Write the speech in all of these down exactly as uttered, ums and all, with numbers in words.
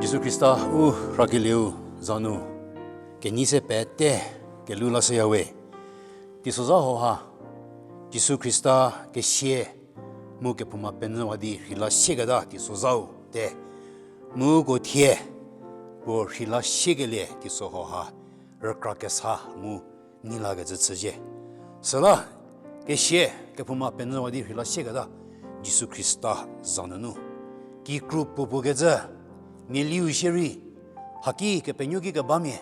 Jisu Khrista u rhakelieu za nu kenei se pete kelhou lashüyawe. Teisozha hauha Jisu Khrista kesia mu kephouma penyüwa di rheila sieketa teisozhau te. Mu uko thie puo rheila siekelie teiso hauha rükra kesa mu nei lakecü chüzhie. Süla kesia kephouma penyüwa di rheila sieketa Jisu Khrista za nunu kikru puopuo kecü, mialiu shierei, haki kepenuo ki kebamia,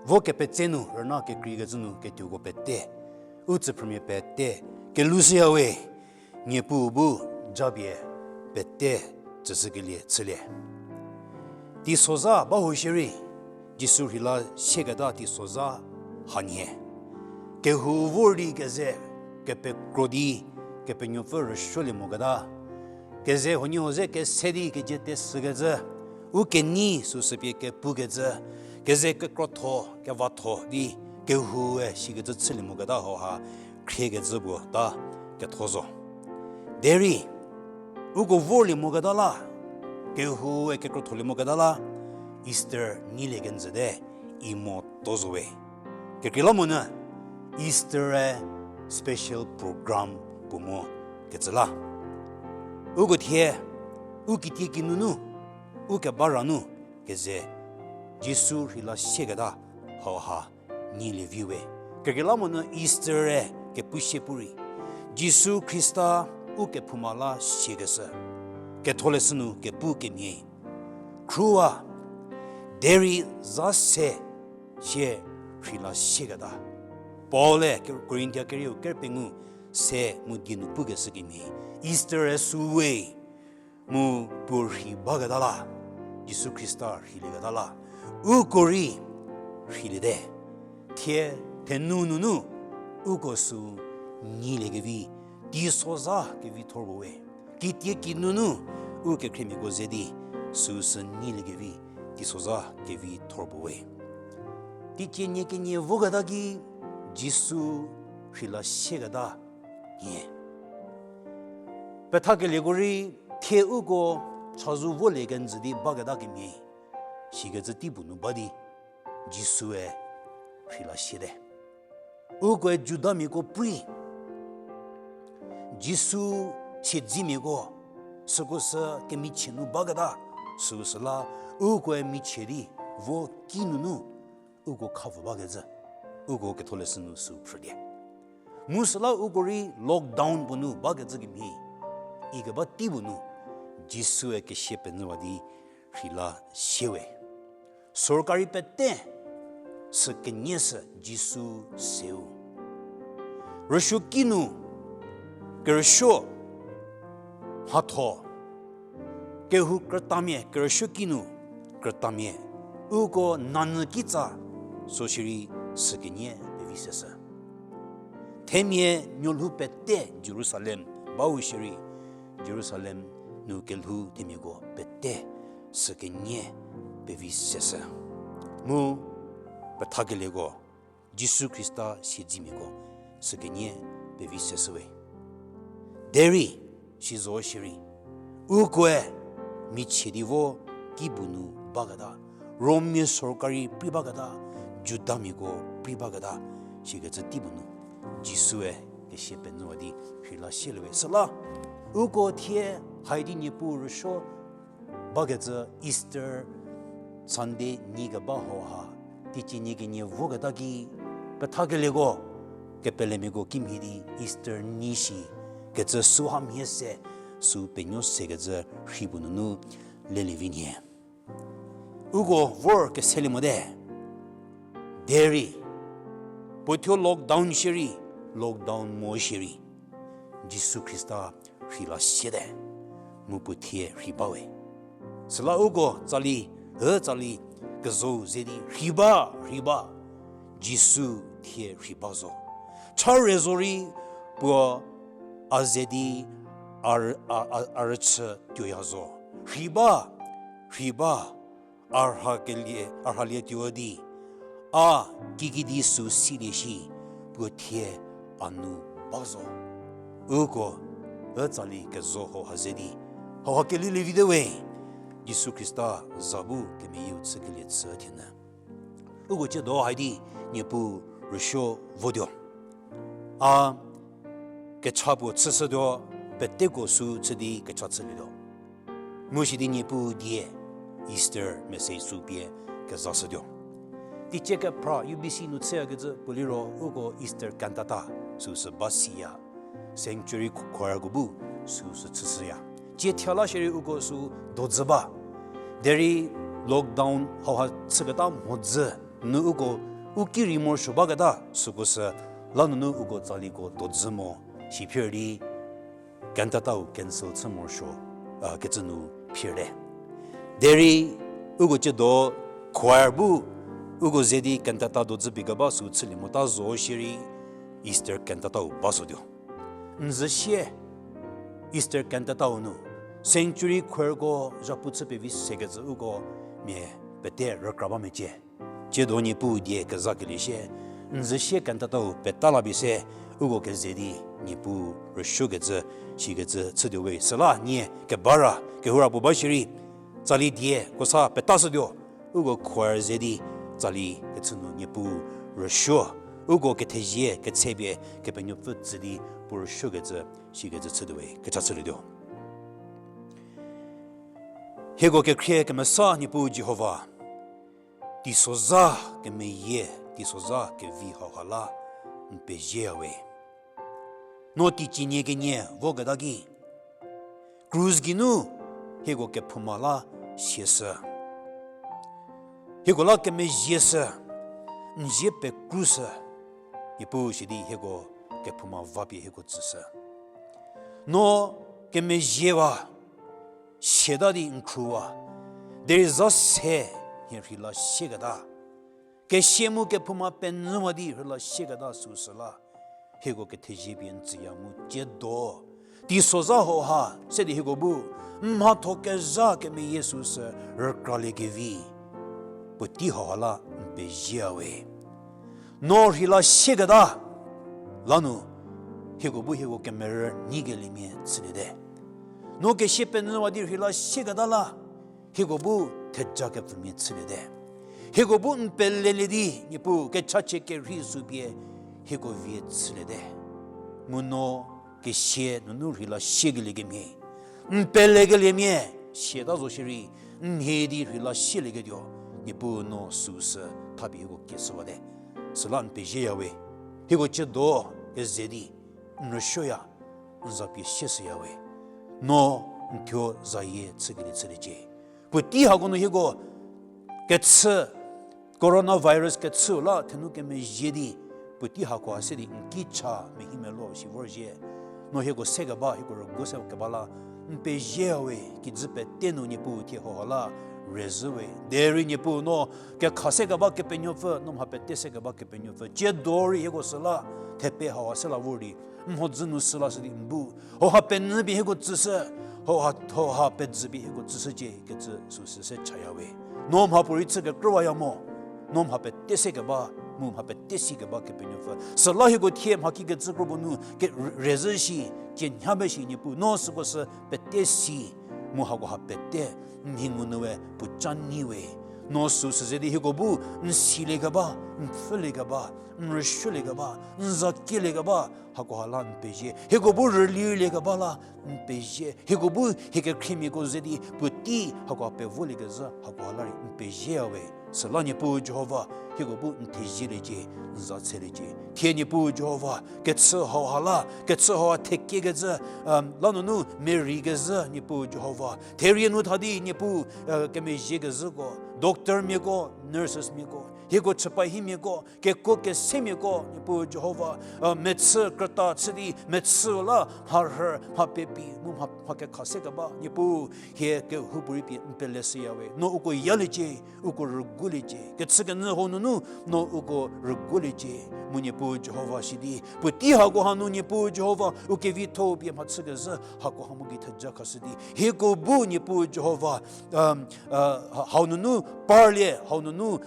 vo kepetse nu rüna kekreikecü nu ketuoko pete, u tsüphrümia pete kelhou shüyawe. Niepuu bu japie pete tsüshükelie chülie. Teisozha ba ho shierei, Jisu rheila sieketa teisozha hanhie. Kehou vor di keze kepekro di Kepenuopfü rüsuolie moketa, keze huoniehuo ze kese di kezie tesükecü, u kenei süsü pie kepukecü, keze kekrotho kevatho di kehoue sikecü chülie moketa hauha khriekecü puo ta ketho zo. Derei uko vorlie moketa la, kehoue kekrotholie moketa la, Easter neilie kenjüte, i mo to zowe. Kekreilamonyü Easter-e special program puo mo kecü la, uko thie u kitiekinu nu, u keba ra nu keze Jisu rheila sieketa hauha neilie viwe. Kekreilamonyü Easter-e kepu sie pu rei, Jisu Khrista u kephouma la siakeshü, Ketholeshü nu kepu kemhie, khruwa, derei za se sie rheila sieketa. Paul-e Korinthia kerieu ker pengou se mu die nu pukeshü kemhie, Easter-e süu we, mu puo rhei baketa la, Jisu Khrista rheilieketa la, uko rei rheiliete. Thie thenu nunu uko süu neiliekevi, teisozha kevithor puo we. Kitiekinu nu u kekhriemiako ze di süu sü neiliekevi, teisozha kevithor puo we. Teicie nie kenie voketa ki Jisu rheila sieketa nhie. Pethakelieko rei thie uko chazou volie kenjü di baketa kemhie, sikecü teipuo nu ba di Jisue rheila siete. Ukoe Judamiako prei, Jisu siedzemiako, süko sü kemichie nu baketa, süu süla ukoe michie di vo kinunu uko khapfü bakecü, uko Ketholeshü nu süu phrülie. Mu süla uko rei lockdown puo nu bakecü kemhie, ikeba teipuo nu Jisue kesia penyüwa di rheila siewe. Sorkari pete sü kenie sü Jisu seu. Rüsuoki nu kerüsuo mhatho, kehou krütamia kerüsuoki nu krütamia, uko nanyü kitsa so shierei sü kenie pevi seshü. Themia nuolhou pete Jerusalem bau shierei, Jerusalem nu kelhou themiako pete sü kenie pevi seshü. Mu pethakelieko, Jisu Khrista siedzemiako sü kenie pevi seshüwe. Derei sizo shierei, ukoe michie di vo kibu nu baketa, Rommia sorkari prei baketa, Judamiako prei baketa, sikecü teipuo nu Jisue kesia penyüwa di rheila sieliewe. Süla uko thie hai di Niepuu rüsuo bakecü Easter Sunday nyi keba hauha, teicie nie kenie voketa ki, pethakelieko, kepelemiako kimhie di Easter nyi shi kecü süha mhie se, süu penuo sekecü rhei puo nunu lelie vi nhie. Uko vor keselie mote. Derei puothuo lockdown shierei, lockdown mo shierei, Jisu Khrista rheila siete, mu puo thie rhei bawe. Süla uko tsali, ü tsali, kezou ze di rhei ba, rhei ba, Jisu thie rhei ba zo. Cha re zorei puo a ze di a, a, a, a rüchü tuoya zo. Rhei ba, rhei ba, a rhakelie, a rhalie tuo di, a kikidi süu silie shi, puo thie a nu ba zo. Uko, ü tsali kezou hauha ze di, hauha kelilievi te we, Jisu Khrista za bu kemeyieu chükelie chü thienyü. Uko tsiedo hai di, Niepuu rüsuo votuo. A kecha puo chüshütuo, peteko süu chü di kecha chülietuo. Mu shi di Niepuu die Easter message süu pie kezashütuo. Teicie kephra U B C nu chüyakecü puo liro uko Easter cantata süu sü ba siya. Sanctuary choirko bu süu sü chüshüya. Tsie thia la shierei uko süu dodzü ba. Derei lockdown hauha chüketa mhodzü nu uko u ki rei morosuo baketa süko sü lanunu uko tsaliko dodzü mo, shi phir di cantatau cancel chü morosuo, a, kecü nu phirte. Derei uko tsiedo choir bu uko ze di cantata dodzü pie keba süu chülie mota zo shierei Easter cantatau ba zotuo. N zü sie Easter cantatau nu Sanctuary choirko zhapu chü pevi sekecü uko mia pete rükra ba mecie. Tsiedo Niepuu die kezakelie sie, n zü sie cantatau peta la pie se, uko keze di Niepuu rüsuokecü, shikecü chütuo we. Süla nie kebara, kehoura puo ba shierei, tsali die ko sa petashütuo, uko choir ze di tsali kechü nu Niepuu rüsuo, uko kethezie ketse pie Kepenuopfü tsü di puo rüsuokecü, shikecü chütuo we, kecha chülietuo. Hieko kekhrie kemesa Niepuu Jihova, teisozha kemeyie, teisozha kevi hauha la n pezieya we. No teicienie kenie voketa ki, krus geinu hieko kephouma la siashü. Hieko la kemezhieshü, n zie pekrusü, Niepuu shi di hieko kephouma va pie hieko tsüshü. No kemezhiewa, siata di n khruwa, derei za se hie rheila sieketa. Kesia mu kephouma penyüwa di rheila sieketa süu süla, hieko kethezie pie n tsüya mu tsiedo teisozha hauha se di hieko bu n mhatho kezha kemeyie süu sü rükraliekevi puotei hauha la n pezieya we. No rheila sieketa lanu hieko bu hieko kemerü nyikeliemia chüliete. No kesia penyüwa di rheila sieketa la hieko bu theja kepfümia chüliete. Hieko bu n pelelie di Niepuu kechachie kerhei süu pie hieko vie chüliete. Mu no kesia nunu rheila siekelie kemhie, n pelekeliemia siata zo shierei, n mhie di rheila sielieketuo, Niepuu no süu sü thapie hieko kieshüwate. Süla n pezieya we. Hieko tsiedo keze di n rüsuoya, n za pie sieshüya we. No n thuo zayie chükelie chüliecie. Puotei hako nu hieko kechü, coronavirus kechüu la thenu kemezhie di, puotei hakoha se di n ki cha mehimelo shi vorzhie. No hieko sekeba, hieko rüguo sekeba la n pezieya we. Kijü pete nu Niepuu thie hauha la rezhü we. Derei Niepuu no kekha sekeba Kepenuopfü, no mha pete sekeba Kepenuopfü, tsiedo rei hieko süla thepe hauha se la vor di, n mhodzü nu süla shü di n bu hauha penyü pie hieko tsüshü, hauha, hauha pejü pie hieko tsüshücie kecü süu sü se chaya we. No mhapuorei chü kekrüwaya mo, no mha pete sekeba, mu mha pete sikeba Kepenuopfü. Süla hieko thie mha kikecü kropuo nu ke re-, rezhü shi, cie nha ba shi Niepuu, no süko sü pete si, mu hakoha pete n mhi ngu nu we puoca nyi we. No süu sü ze di hieko bu n siliekeba, n pfhüliekeba, n rüsuoliekeba, n za kieliekeba, hakoha la n pezie. Hieko bu rülieliekeba la n pezie. Hieko bu hie kekhriemiako ze di puotei hakoha pevoliekezhü hakoha la rei n pezieya we. Süla Niepuu Jihova, hieko bu n thezieliecie, n za tsheliecie. Thie Niepuu Jihova, kechü hauha la, kechü hauha thekiekecü, lanunu merüikezhü Niepuu Jihova, therie nu tha di Niepuu, kemezhiekezhüko, doctormiako, nursesmiako, Hieko chüpa himiako, kekuo kesemiako, Niepuu Jihova, mechü krüta chü di, mechü la mharhü, mha pepi, mu mha, mha kekha se keba, Niepuu, hie kehoupuorei pie n pele shüyawe. No uko yaliecie, uko rüguliecie. Kechükenyü hau nunu, no uko rüguliecie. Mu Niepuu Jihova sidi, puotei hakoha nu Niepuu Jihova, u kevitho pie mhachükezhü, hakoha mu gei theja khashü di. Hieko bu Niepuu Jihova, hau nunu parlie, hau nunu,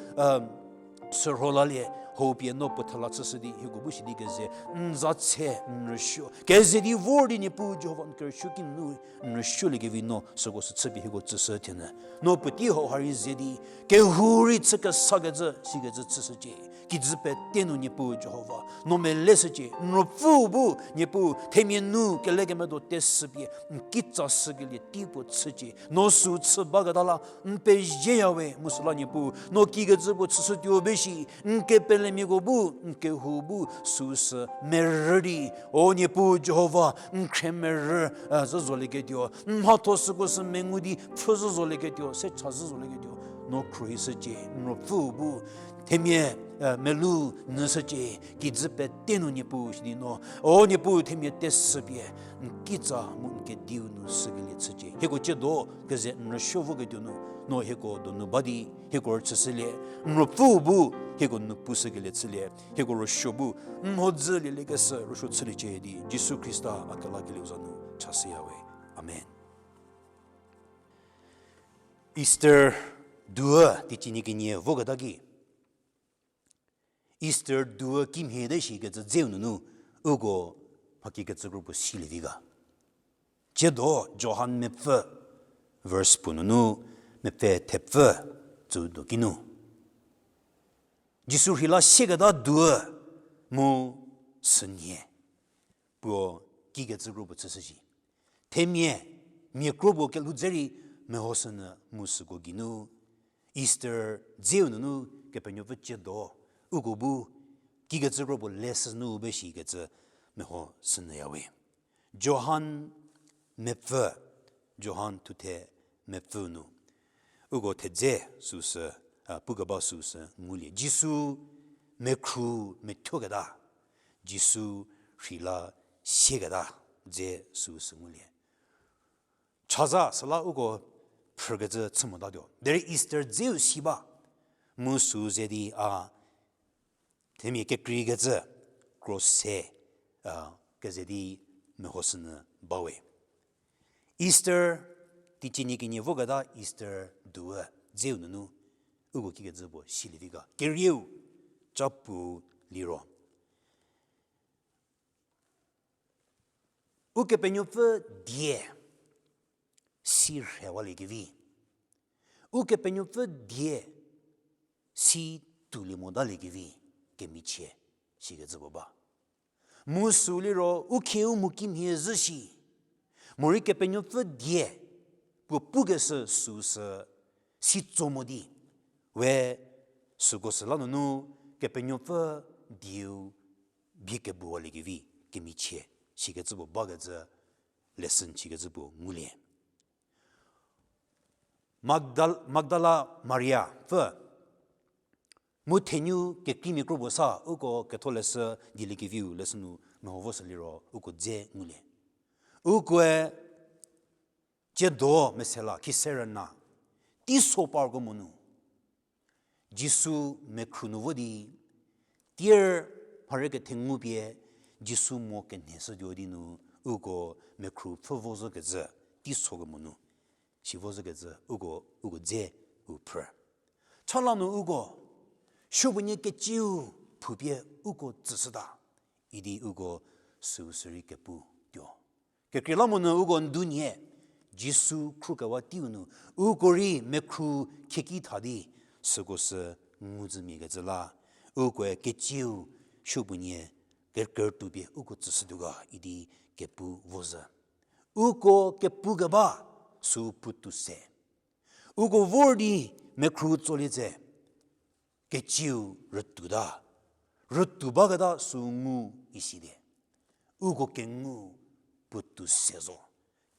sürho lalie, hau pie no puo thela chüshü di, hieko bu sidi keze, n za tse, n rüsuo. Keze di vor di Niepuu Jihova n kerüsuo kinu, n rüsuoliekevi no, süko sü chüpie hieko tsüshü thienyü. No puotei hau ha rei ze di, kehou rei chü kesakecü, sikecü chüshücie. Kijü pete nu Niepuu Jihova, no meleshücie, n ruopfü bu, Niepuu, themia nu, kelekemedo teshüpie, n kitsa shükelie tei puo chücie. No sü chü baketa la, n pezieyawe, mu süla Niepuu, no kikecü puo chüshütuo be shi, n kepelemiako bu, n kehou bu, süu sü merü di, o Niepuu Jihova, n khrie merü, zhü zolieketuo, n mhatho süko sü mengu di, pfhü zhü zolieketuo, se cha zhü zolieketuo, no khruohishücie, n ruopfüu bu, themia, melu nyüshücie, kijü pete nu Niepuu sidi no, o Niepuu themia teshüpie, n kitsa mu n kediu nu shükelie chücie. Hieko tsiedo keze n rüsuo voketuo nu, no hieko donu ba di, hieko rüchüshülie, n ruopfüu bu, hieko nu pushükelie chülie, hieko rüsuo bu, n mhodzü lieliekeshü rüsuo chüliecie di, Jisu Khrista a kelakelieu za nu chashüyawe. Amen. Easter duü teicie nie kenie voketa ki. Easter duü kimhie te shikecü dzeu nunu uko mhakikecü kro puo silie vi ga. Tsiedo Johan mepfü, verse puo nunu mepfü thepfü tsüdo kinu. Jisu rheila sieketa duü mu sünhie puo kikecü kro puo chüshü shi. Themia, mia kro puo kelhou dze rei mehoshünyü mu süko geinu, Easter dzeu nunu Kepenuopfü tsiedo, uko bu kikecü kro puo leshü nu be shikecü mehoshünyüyawe. Johan mepfü, Johan thuthe mepfü nu. Uko thedze süsü, pukeba süsü ngulie. Jisu mekhru methuoketa, Jisu rheila sieketa dze süsü ngulie. Chaza süla uko phrükecü chü motatuo. Derei Easter dzeu si ba, mu sü ze di a themia kekreikecü kro se, keze di mehoshünyü bawe. Easter teicie nie kenie voketa Easter duü dzeu nunu uko kikecü puo silie vi ga. Kerieu, ca pu liro Ukepenuopfü die si rhewaliekevi, Ukepenuopfü die si toulie motaliekevi kemichie shikecü puo ba. Mu sü liro u khieu mu kimhie zhü shi, morei Kepenuopfü die puo pukeshü süsü si tso mo di, we süko süla nunu Kepenuopfü dieu bie kebuwaliekevi kemichie shikecü puo bakecü, lesson shikecü puo ngulie. Magdal-, Magdala Maria pfü, mu thenu kekreimia kro puo sa uko ketholeshü dieliekeviu lesson nu meho vo süliro uko dze ngulie. Ukoe tsiedo mesela khise rüna teiso parko monu Jisu mekhru nu vo di, tier mharü kethengu pie Jisu mo kenheshütuo di nu uko mekhru pfhü vo zhükecü teiso kemonu si vo zhükecü uko, uko dze u phrü. Chala nu uko supuonie keciu phupie uko tsüshüta idi uko süu sürei kepu tuo. Kekreilamonyü uko ndunie Jisu khrükewa teiu nu uko rei mekhru khieki tha di süko sü nguzümia kecü la, ukoe keciu supuonie kekertupie uko tsüshütuo ga idi kepu vo zhü. Uko kepu keba sü puotou se. Uko vor di mekhru tsolie tse, keciu rütuota, rütuo baketa sü ngu isi di. Uko kengu puotou se zo.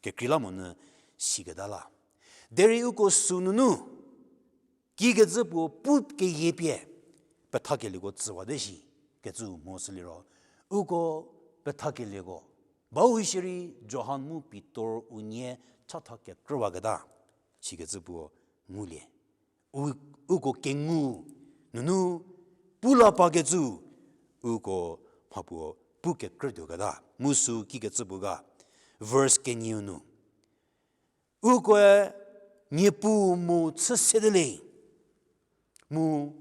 Kekreilamonyü siketa la. Derei uko sünunu kikecü puo pu keyie pie pethakelieko tsüwate shi kecü mho süliro, uko pethakelieko bau shierei Johan mu Pitor unie chatha kekrüwaketa, sikecü puo ngulie. U, uko kengu nunu pu la pakecü, uko mhapuo pu kekrütuoketa, mu sü kikecü puo ga, verse kenieu nu, ukoe Niepuu mo chü sede le, mu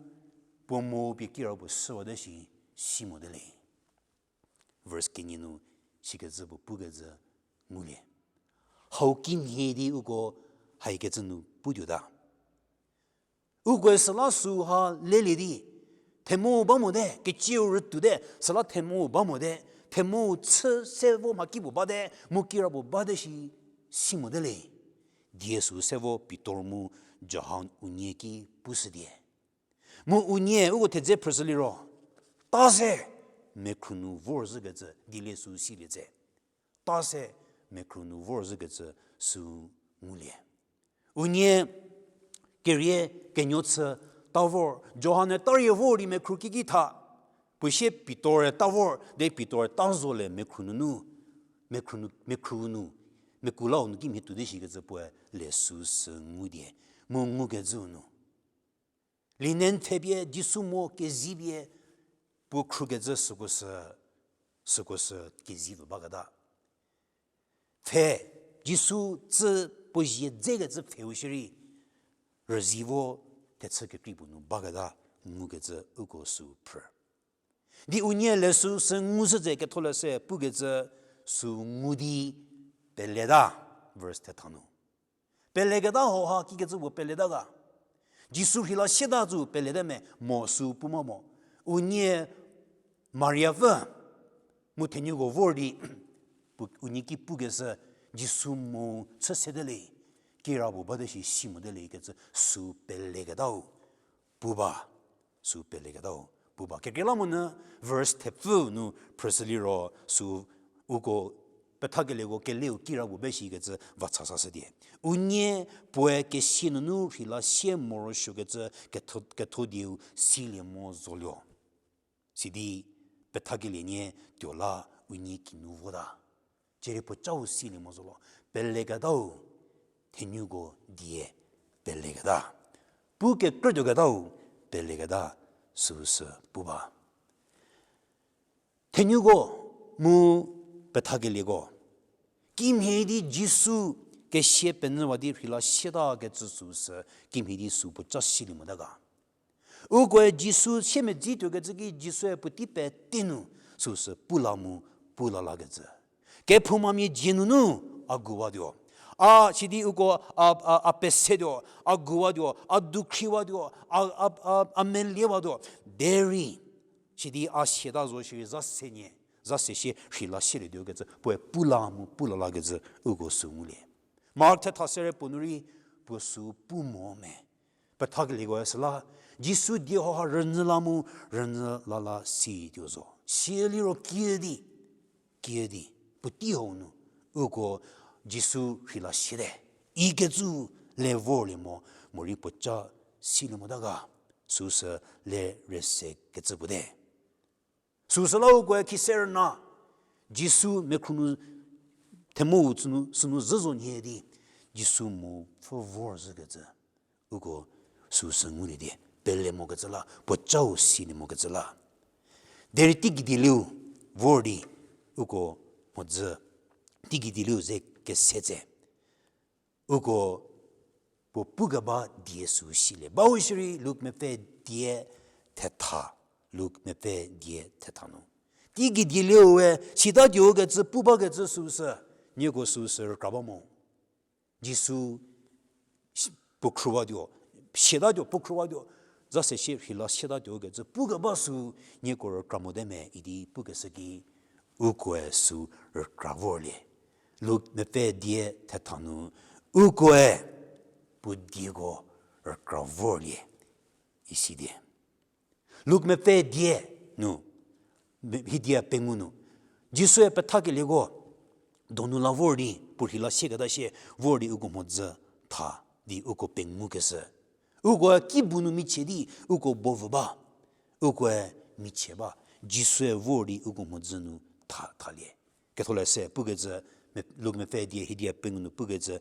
puo mo pie kirapuo shüwate shi si mote le. Verse kenie nu sikecü puo pukecü ngulie. Hau kimhie di uko haikecü nu putuota. Ukoe süla süha lelie di, themou ba mote, kecieu rütuote, süla themou ba mote, themou chü se vo mhakipuo bate, mu kirapuo bate shi si mote le. Die sü se vo Pitor mu Johan unie ki pushütie. Mu unie uko thedze phrüshü liro, ta se mekhru nu vorzhükecü dilie sü silie tse. Ta se mekhru nu vorzhükecü sü ngulie. Unie kerie kenuo chü ta vor, Johan-e tarie vor di mekhru kiki tha. Puo sie Pitor-e ta vor, de Pitor-e ta zo le mekhru nunu, mekhru nu, mekhru nu, mekulau nu kimhie tuo di shikecü puoe le sü sü ngutie. Mu ngukecüu nu linen pfhe pie Jisu mo kezipie puo khrukecü süko sü, süko sü kezivi baketa. Pfhe, Jisu tsü puo zie dzekecü pfheu shierei, rüzi vo thechü kekrei puo nu baketa ngukecü uko sü phrü. Di unie le sü sü ngushü tse ketholeshü pukecü sü ngu di peleta, verse thetha nu. Peleketa hoha kikecü puo peleta ga. Jisu rheila sieta zü pelete me mo sü pu ma mo. Unie Mariapfü mu thenuko vor di, pu-, unie ki pukeshü Jisu mo chü sede le, kirapuo bate shi si mote le kecü sü peleketau pu ba. Sü peleketau pu ba. Kekreilamonyü verse thepfü nu phrüshü liro sü uko pethakelieko keleu kirapuo be shikecü va chasashütie. Unie puoe kesia nunu rheila sie morosuokecü ketho, ketho dieu silie mo zoluo. Sidi pethakelienie tuo la unie kinu vota. Cierei puocau silie mo zolo. Peleketau thenuko die peleketa. Pu kekrütuoketau peleketa süsü pu ba. Thenuko mu pethakelieko kimhie di Jisu kesia penyüwa di rheila sietakecü süsü kimhie di sü puoca silie mota ga. Ukoe Jisu siemedzituokecü ki Jisue puotei pete nu süsü pu la mu pu la lakecü. Kephoumamia dzie nunu a guwatuo. A sidi uko a, a, a pesetuo, a guwatuo, a dukhriwatuo, a, a, a, a meliewatuo. Derei sidi a siata zo shierei za se nie, za se sie rheila sielietuokecü puoe pu la mu pu la lakecü uko sü ngulie. Mark thetha sere puo nu rei puo sü pu mo me. Pethakeliekoe süla Jisu die hauha rünyü la mu rünyü la la situo zo. Sieliro kiüdi, kiüdi puotei hau nu uko Jisu rheila siete ikecü le vorlie mo, morei puoca silie mota ga, süsü le rüse kecü puote. Süsüla ukoe khise rüna Jisu mekhru nu themou sünu, sünu zhü zo nhie di Jisu mu pfü vorzhükecü uko süsü ngulie di pele mokecü la, puocau silie mokecü la. Derei teigei dielieu vor di uko mhodzü, teigei dielieu ze kese tse uko puo pukeba die sü silie. Bau shierei Luk mepfü die thetha, Luk mepfü die thetha nu. Teigei dielieu we sitatuokecü pu bakecü süsü, nieko süsü rükra ba mo. Jisu puo khrüwatuo, siatatuo, puo khrüwatuo, za se sie rheila siatatuokecü pukeba sü nieko rükra mote me idi pukeshü ki, ukoe sü rükra vorlie. Luk mepfü die thetha nu, ukoe puo dieko rükra vorlie isi die. Luk mepfü die nu, hidie pengou nu, Jisue pethakelieko donu la vor di, puo rheila sieketa sie vor di uko mhodzü tha di uko pengou keshü. Uko kibu nu michie di uko bovü ba. Ukoe michie ba, Jisue vor di uko mhodzü nu tha, thalie. Ketholeshü pukecü, me-, Luk mepfü dia hiedia pengou nu pukecü,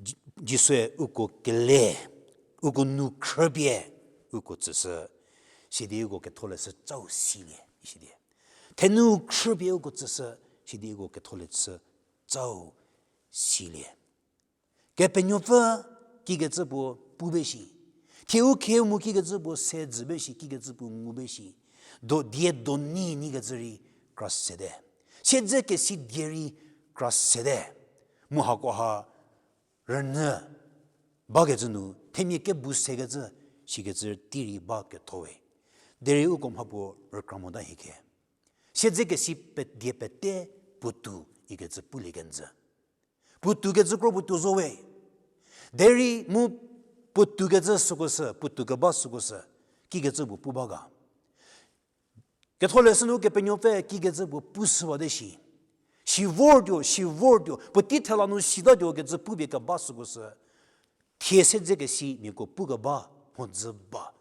Ji-, Jisue uko kele, uko nou khrüpie, uko tsüshü, sidi uko Ketholeshü cau silie, isidi. Thenu khrüpie uko tsüshü, sidi uko Ketholeshü cau silie. Kepenuopfü kikecü puo pu be shi. Thie u khieu mu kikecü puo se dzü be shi, kikecü puo ngu be shi. Do die do ni nikecü rei kra sete. Siedzekesi die rei kra sete. Mu hakoha rünyü bakecü nu, themia kebu sekecü, shikecü tei rei ba ketho we. Derei uko mha puo rükra mota hieke. Siedzekesi pe-, die pete puotou ikecü pulie kenjü. Puotou kecü kro puotou zo we. Derei mu puotou kecü süko sü, puotou keba süko sü, kikecü puo pu ba ga. Ketholeshü nu Kepenuopfü kikecü puo pushüwate shi. Shi vortuo, shi vortuo, puotei thela nu sitatuo kecü pupie keba süko sü. Thie siedzekesi miako pukeba mhodzü ba.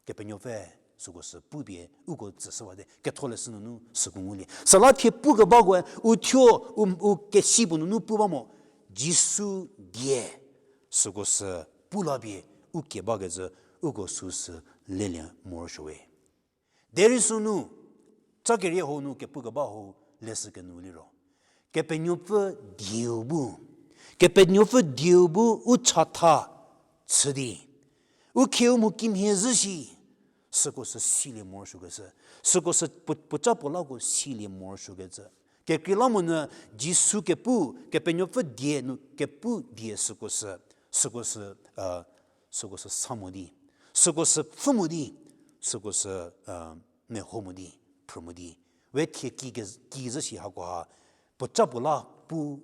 Kepenuopfü süko sü pupie uko tsüshüwate, Ketholeshü nunu süko ngulie. Süla thie pukebakoe u thuo u, u kesi puo nunu pu ba mo, Jisu die süko sü pu la pie u kie bakecü uko süsü lelie morosuo we. Derei sünu, ca kerie hau nu kepukeba hau leshü kenu liro, Kepenuopfü dieu bu, Kepenuopfü dieu bu u chatha chü di, u khieu mu kimhie zhü shi, süko sü silie morosuokecü, süko sü puo, puoca puo lako silie morosuokecü. Kekreilamonyü Jisu kepu, Kepenuopfü die nu kepu die süko sü, süko sü, süko sü sa mo di, süko sü pfhü mo di, süko sü meho mo di, phrü mo di. We thie ki ke, ki zhü shi hakoha, puoca puo la pu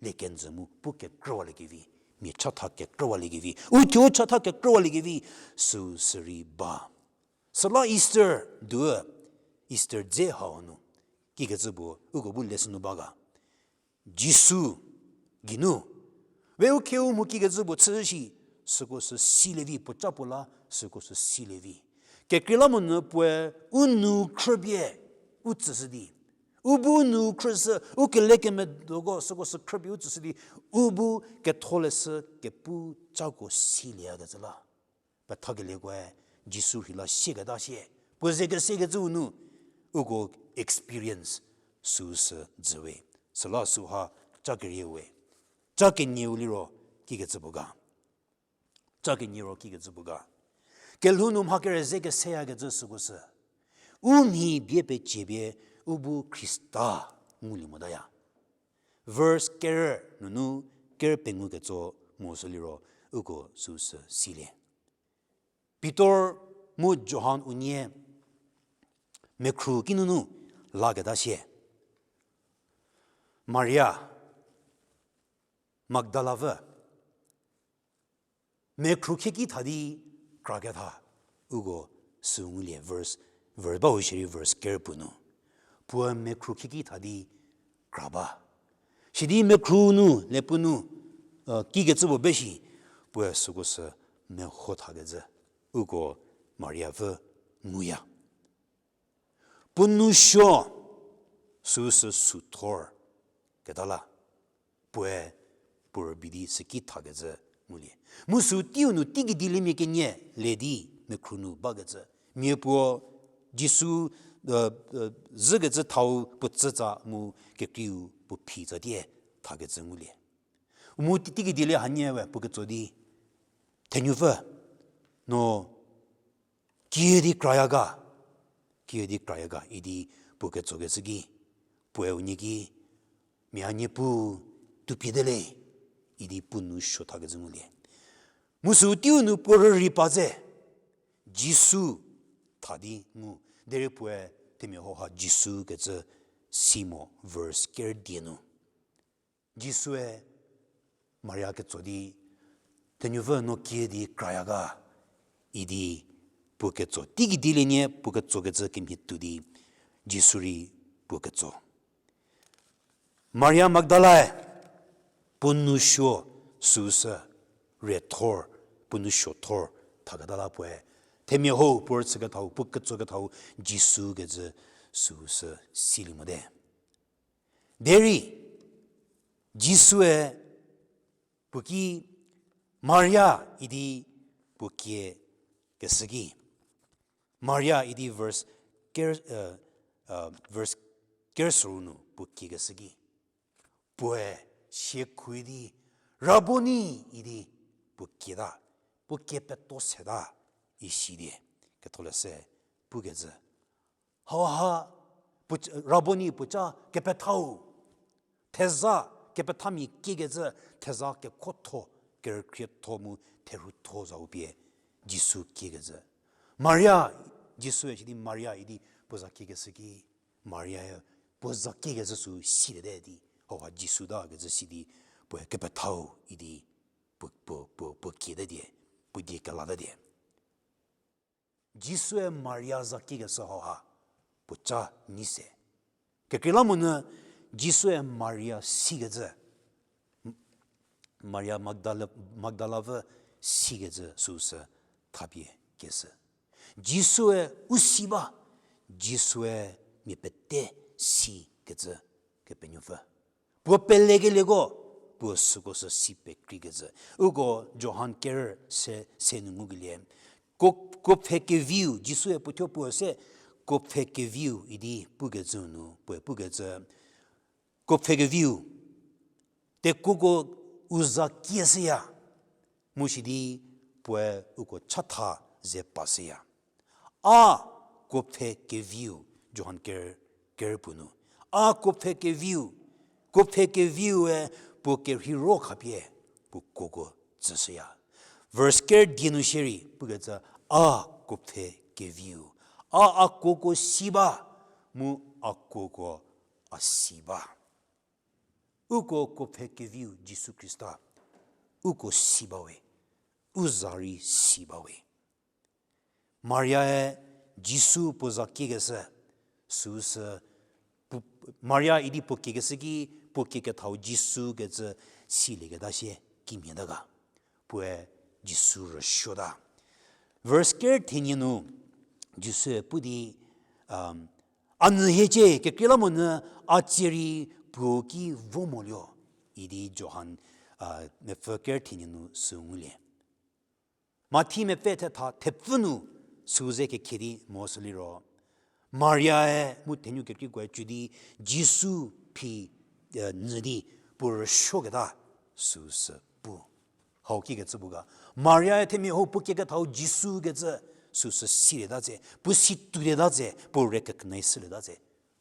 le kenjü mu pu kekrüwaliekevi, mia chatha kekrüwaliekevi, u thuo chatha kekrüwaliekevi, süu sü rei ba. Süla Easter du, Easter dze hau nu, kikecü puo uko bu leshü nu ba ga. Jisu geinu, we u khieu mu kikecü puo chü shi, süko sü silie vi, puoca puo la süko sü silie vi. Kekreilamonyü puoe u nou khrüpie u tsüshü di, u bu u nou khrüshü, u kelekemedoko süko sü khrüpie u tsüshü di, u bu Ketholeshü kepu cako silieyakecü la. Pethakeliekoe Jisu rheila sieketa sie, puo ze kesekecüu nu, uko experience süu sü jüwe. Süla süha ca kerie we. Ca kenieu liro kikecü puo ga. Ca kenieu ro kikecü puo ga. Kelhou nu mha kere ze keseyakecü süko sü, u mhi bie pecie pie u bu Khrista ngulie motaya. Verse ker nunu ker pengou ketso mo sü liro uko süu sü silie. Pitor mu Johan unie mekhru kinunu laketa sie, Maria Magdala vü mekhru khieki tha di kraketha, uko süu ngulie verse, verse ba u shierei verse ker puo nu. Puoe mekhru khieki tha di kra ba. Sidi mekhru nu, le puo nu, kikecü puo be shi, puoe süko sü meho thakezhü, uko Maria vü nguya. Puo nou suo süu sü suthor keta la, puoe puo rübei di süki thakezhü ngulie. Mu süu teiu nu teiki dieliemia kenie le di mekhru nu bakecü. Mia puo Jisu zhükecü thau puo tsütsa mu kekreiu puo phi tsatie thakecü ngulie. Mu teiki dielie hanie we puo ketso di, Thenupfü, no kiüdi kraya ga, kiüdi kraya ga idi puo ketsokecü ki, puoe unie ki, mia Niepuu, tupie de le, idi puo nou suo thakecü ngulie. Mu süu teiu nu puo rürei pa ze, Jisu tha di ngu, derei puoe themia hauha Jisu kecü si mo verse ker die nu. Jisue Maria ketso di, Thenupfü no kiüdi kraya ga, idi puo ketso. Teiki dielienie puo ketsokecü kemhie tuo di, Jisu rei puo ketso. Maria Magdalae puo nou suo süu sü rethor, puo nou suo thor thaketa la puoe themia hou puo rüchükethau, puo ketsokethau Jisu kecü süu sü silie mote. Derei Jisue puo ki Maria idi puo kie keshü ki, Maria idi verse ker, uh, uh, verse kerüsüru nu puo kie keshü ki, puoe siekhu idi, Raboni idi puo kieta, puo kie peto seta isi di, ketholeshü pukecü. Hauha, puo, Raboni puoca kepethau, theza kepethamia kiekecü, theza kekhotho, kerükrietho mu therhutho zau pie Jisu kiekecü. Maria, Jisue sidi Maria idi puo za kiekeshü ki, Mariae puo za kiekecü sü siliete di, hauha Jisu ta kecü sidi, puoe kepethau idi, puo, puo, puo, puo kiete die, puo die kelata die. Jisue Maria za kiekeshü hauha puoca nyi se. Kekreilamonyü Jisue Maria sikecü, Maria Magdala, Magdala vü sikecü süu sü thapie keshü. Jisue u si ba, Jisue mia pete sikecü Kepenuopfü. Puo pelekelieko, puo süko sü si pekreikecü. Uko Johan kerü se, se nu ngukelie. Kuo, kuopfhe keviu, Jisue puothuo puo se, kuopfhe keviu idi pukecü nu, puoe pukecü. Kuopfhe keviu, tekuoko u za kieshüya, mu sidi puoe uko chatha ze pashüya. A kuopfhe keviu, Johan ker, kerü puo nu. A kuopfhe keviu, kuopfhe keviue puo kerheiro khapie, puo kuoko tsüshüya. Verse ker die nu shierei, pukecü a kuopfhe keviu. A a kuoko si ba, mu a kuoko a si ba. Uko kuopfhe keviu Jisu Khrista, uko si bawe, u za rei si bawe. Mariae Jisu puo za kiekeshü, süu sü, pu-, Maria idi puo kiekeshü ki, puo kiekethau Jisu kecü silieketa sie kimhie ta ga. Puoe Jisu rüsuota. Verse ker thenie nu, Jisue pu di, a nyü hiecie, kekreilamonyü a tsie rei puo ki vo molio, idi Johan, a, mepfü ker thenie nu sü ngulie. Mathi mepfü thetha thepfü nu süu ze kekhie di mo sü liro, Mariae mu thenuo kekreikoe cü di Jisu phi, e, nyü di puo rüsuoketa süu sü pu. Hau kikecü pu ga. Mariae themia hou puo kiekethau Jisu kecü süu sü silieta tse, puo si tuolieta tse, puo recognize shülieta tse,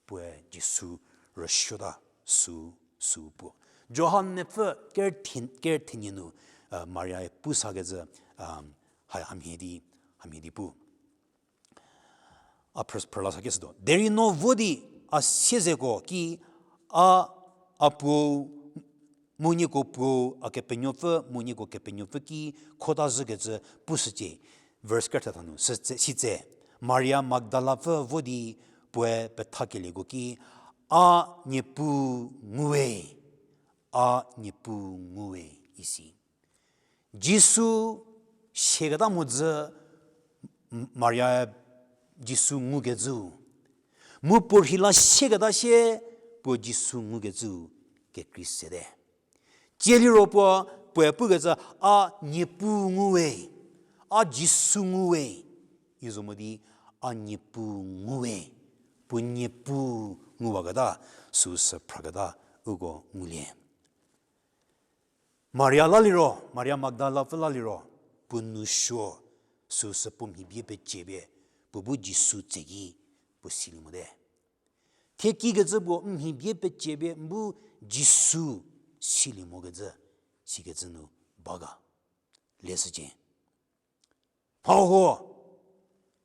puoe Jisu rüsuota süu, süu pu. Johan mepfü ker the-, ker thenie nu, e, Mariae pu sakecü, a, ha-, hamhie di, hamhie di pu. A phrü-, phrüla sa kesütuo. Derei no vo di a siezeko ki a, a Puo, mu nieko Puo, a Kepenuopfü, mu nieko Kepenuopfü ki khota zhükecü pushücie. Verse kerthetha nu, sitse, sitse, Maria Magdalapfü vo di puoe pethakelieko ki, a Niepuu nguwe, a Niepuu nguwe, isi. Jisu sieketa mhodzü Maria Jisu ngukecü. Mu puo rheila sieketa sie puo Jisu ngukecü kekrei sete. Tsie liro puo, puoe pukecü a Niepuu nguwe, a Jisu nguwe. Izo mo di a Niepuu nguwe, puo Niepuu nguwaketa, süu sü phraketa uko ngulie. Maria la liro, Maria Magdalapfü la liro, puo nou suo, süu sü puo mhi bie peciepie, puo bu Jisu tseki, puo silie mote. Thie kikecü puo n mhi bie peciepie n bu Jisu silie mokecü, sikecü nu ba ga. Leshücie. Mhahuo,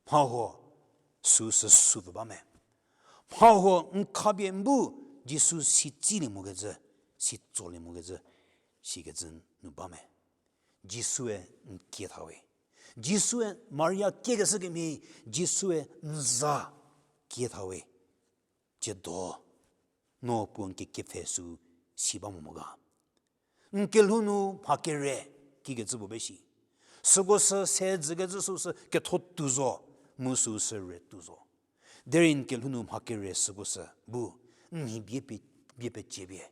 mhahuo, süu sü süpfü ba me. Mhahuo n khapie n bu Jisu si tsilie mokecü, si tsolie mokecü, sikecü nu ba me. Jisue n kie thawe. Jisue Maria kiekeshü kemhie, Jisue n za kie thawe. Tsiedo, no puo n kekiepfhe süu si ba mo mo ga. N kelhou nu mha kere kikecü puo be shi. Süko sü se dzükecü süu sü ketho tuo zo, mu süu sü re tuo zo. Derei n kelhou nu mha kere süko sü bu, n mhi bie pe-, bie pecie pie,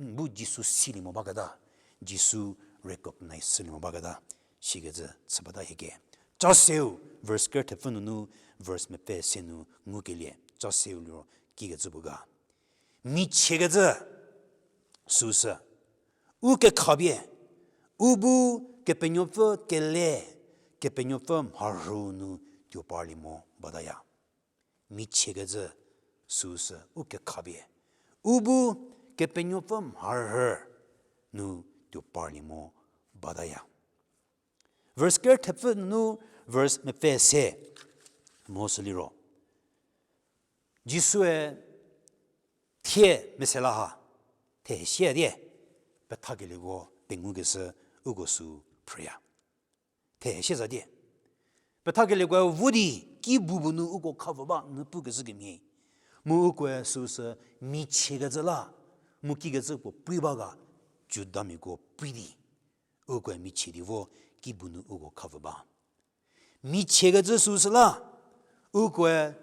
n bu Jisu silie mo baketa, Jisu recognize chülie mo baketa, sikecü chü bata hieke. Ca seu, verse ker thepfü nunu, verse mepfü se nu ngukelie, ca seu liro kikecü puo ga. Michiekecü süu sü, u kekhapie, u bu Kepenuopfü kele, Kepenuopfü mharhü nu tuo parlie mo bataya. Michiekecü süu sü u kekhapie, u bu Kepenuopfü mharhü nu tuo parlie mo bataya. Verse ker thepfü nunu verse mepfü se mo sü liro, Jisue thie mesela ha, thehie sie die, pethakelieko pengukeshü uko sü phrüya. Thehie sie za die. Pethakelieko vo di ki bu bu nu uko khavü ba nu pukeshü kemhie. Mu ukoe süu sü michiekecü la, mu kikecü puo prei ba ga, Judamiako prei di. Ukoe michie di vo ki bu nu uko khavü ba. Michiekecü süu sü la, ukoe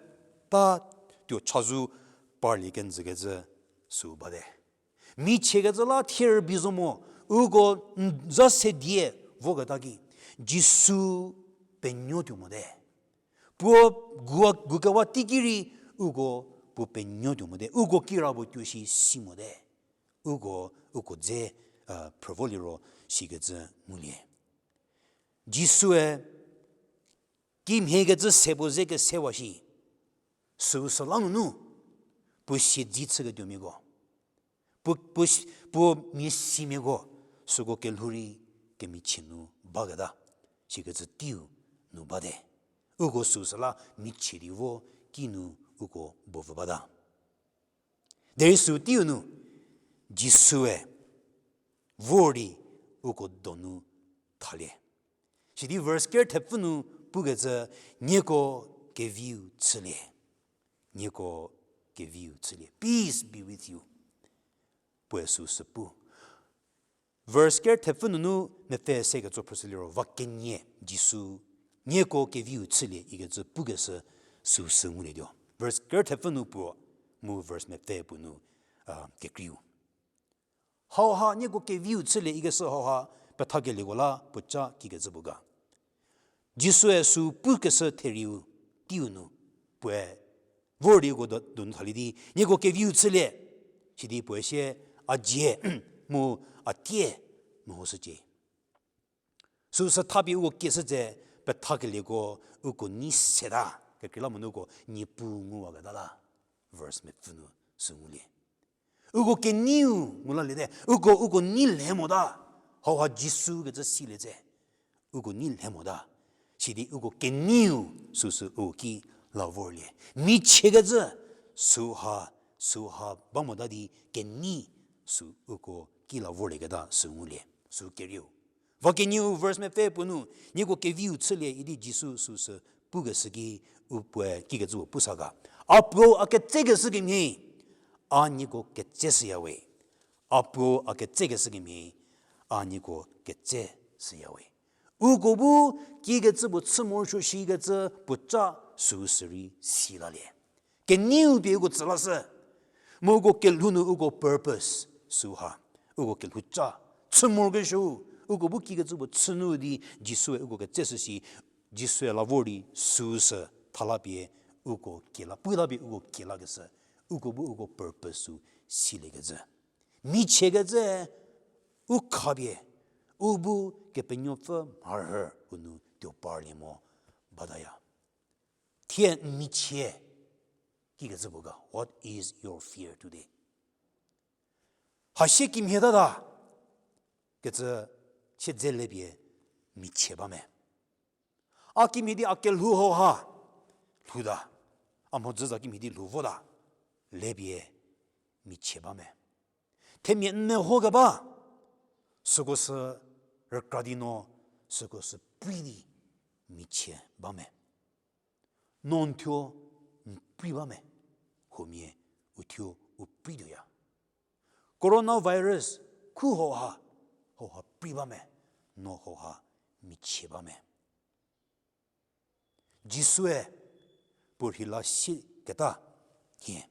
ta tuo chazou parlie kenjükecü süu bate. Michiekecü la thie rübei zo mo, uko n-, za se die voketa ki, Jisu penuo tuo mote. Puo gu-, gukewa teiki rei uko puo penuo tuo mote. Uko kirapuo tuo shi si mote. Uko, uko dze, phrüvo liro sikecü ngulie. Jisue kimhiekecü se puo ze kesewa shi, süu süla nunu, puo siedzi chüketuomiako, puo, puo, puo mia simiako, süko kelhou rei kemichie nu baketa, sikecü teiu nu bate. Uko süu süla michie di vo kinu uko bovü bata. Derei süu teiu nu, Jisue vor di uko donu thalie. Sidi verse ker thepfü nu pukecü, nieko keviu chülie. Nieko keviu chülie. Peace be with you. Puoe süu sü pu. Verse ker thepfü nunu mepfü se ketso phrüshü liro, va kenie Jisu, nieko keviu chülie ikecü pukeshü süu sü ngulietuo. Verse ker thepfü nu puo, mu verse mepfü puo nu, kekreiu. Hauha nieko keviu chülie ikeshü hauha pethakelieko la puoca kikecü puo ga. Jisue süu pukeshü therieu teiu nu, puoe vor di uko do-, donu thalie di, nieko keviu chülie, sidi puoe sie, a dzie, mu a tie, mehoshücie. Süu sü thapie uko kieshü tse pethakelieko uko nei seta, kekreilamonyü uko niepu nguwaketa la. Verse mepfü nu sü ngulie. Uko keneiu ngu laliete, uko, uko nei lhe mota, hauha Jisu kecü silie tse. Uko nei lhe mota, sidi uko keneiu süu sü uko ki la vorlie. Michiekecü süu ha, süu ha ba mota di kenei süu uko ki la vorlieketa süu ngulie, süu kerieu. Va kenieu verse mepfü puo nu, nieko keviu chülie idi Jisu süu sü pukeshü ki, u puoe kikecü puo pusa ga. A Puo, a ketsekeshü kemhie, a nieko ketseshüya we. A Puo, a ketsekeshü kemhie, a nieko ketseshüya we. Uko bu kikecü puo chü morosuo shikecü puoca süu sü rei si lalie. Keneiu pie uko tsü lashü. Mu uko kelhou nu uko purpose süu ha, uko kelhou ca chü morokesuo, uko bu kikecü puo chü nu di Jisue uko ketseshü shi, Jisue la vor di süu sü thala pie uko kiela, pu la pie uko kielakeshü, uko bu uko purpose süu siliekecü. Michiekecü u khapie, u bu Kepenuopfü mharhü u nu tuo parlie mo bataya. Thie n michie kikecü puo ga, what is your fear today? Hasie kimhie tata kecü siedze lepie michie ba me. A kimhie di a kelhou hauha lhouta, a mhodzü za kimhie di lhou vota, lepie michie ba me. Themia n mehokeba, süko sü rükra di no, süko sü prei di michie ba me. No n thuo n prei ba me, huomia u thuo u prei tuoya. Coronavirus khu hauha, hauha prei ba me, no hauha michie ba me. Jisue puo rheila sieketa hie,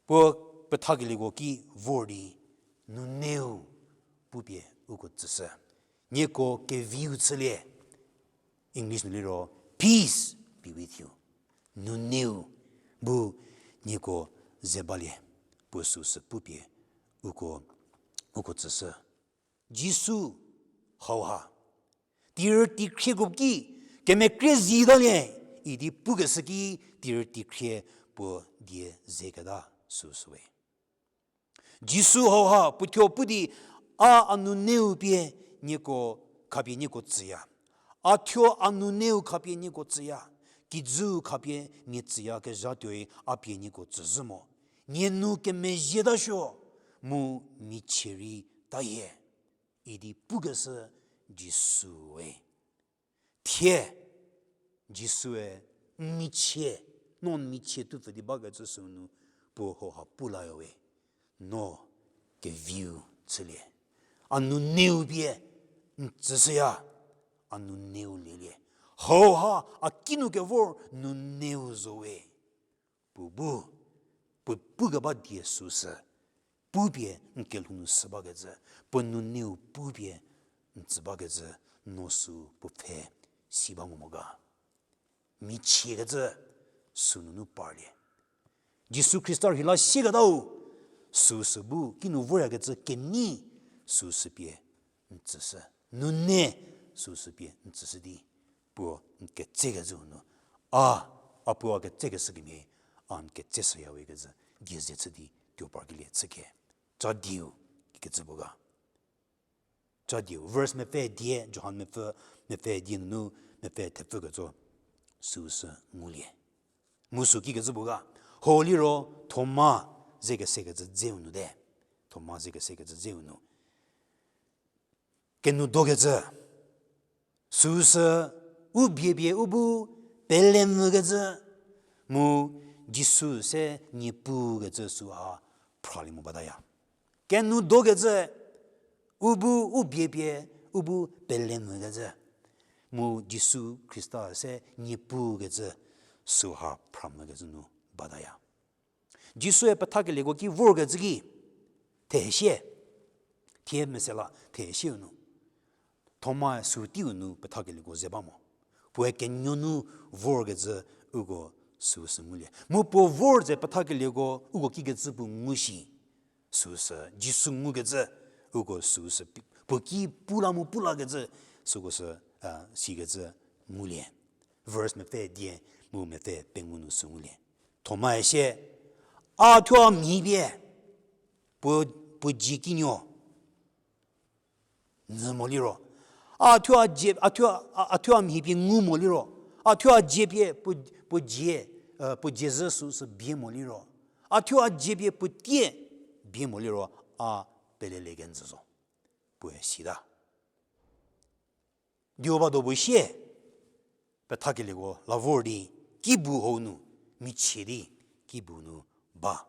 puo pethakelieko ki vor di, nuneu pupie uko tsüshü. Nieko keviu chülie. English nu liro, peace be with you. Nuneu bu nieko ze balie, puo süu sü pupie uko, uko tsüshü. Jisu hauha tirü tikhrieko ki kemekrie zitalie idi pukeshü ki tirü tikhrie puo die zeketa süsüwe. Jisu hauha puothuo pu di, a a nuneu pie nieko khapie nieko tsüya. A thuo a nuneu khapie nieko tsüya. Kijüu khapie mia tsüyakezha tuoi a pie nieko tsüzhü mo. Nie nu kemezhietasuo, mu michie rei tayie, idi pukeshü Jisue. Thie Jisue n michie, no n michie tupfü di bakecü sünu puo hauha pu layawe. No keviu chülie. A nuneu pie n tsüshüya, a nuneu lielie. Hauha a kinu kevor nuneu zowe. Puo bu, puo pukeba die süsü pupie n kelhou nu sü bakecü, puo nuneu pupie n tsü bakecü, no sü puo pfhe si ba mo mo ga. Michiekecü sünunu parlie. Jisu Khrista rheila sieketau süsü bu kinu voryakecü kenei süsü pie n tsüshü. Nune süsü pie n tsüshü di, puo n ketsekecüu nu, a, a puo a ketsekeshü kemhie, a n ketseshüyawe kecü die ze chü di tuo parkelie chüke. Cha dieu kikecü puo ga. Cha dieu, verse mepfü die, Johan mepfü, mepfü die nunu, mepfü thepfü ketso, süsü ngulie. Mu sü kikecü puo ga, ho liro Thoma ze kesekecü dzeu nu te. Thoma ze kesekecü dzeu nu. Kenu dokecü, süsü u bie pie u bu pelemvükecü, mu Jisu se Niepuu kecü süha phralie mo bataya. Kenu dokecü, u bu u bie pie u bu pelemvükecü, mu Jisu Khrista se Niepuu kecü süha phramvükecü nu bataya. Jisue pethakelieko ki vorkecü ki, thehesie, thie mesela thehesieu nu, Thomae sü teiu nu pethakelieko ze ba mo. Puoe kenuo nu vorkecü uko süsü ngulie. Mu puo vor ze pethakelieko uko kikecü puo ngu shi. Süsü Jisu ngukecü uko süsü pi-, puo ki pu la mu pu lakecü süko sü, a, sikecü ngulie. Verse mepfü die mu mepfü pengou nu sü ngulie. Thomae sie, a thuo a mhi pie puo, puo dzie kinuo nyü mo liro, a thuo a dzie, a thuo a, a thuo a mhi pie ngu mo liro, a thuo a dzie pie puo, puo dzie, e, puo dzie zhü süsü bie mo liro, a thuo a dzie pie puo tie bie mo liro, a pelelie kenjü zo. Puoe sita. Diu ba do bu sie, pethakelieko la vor di, kibu hou nu, michie di, kibu nu ba.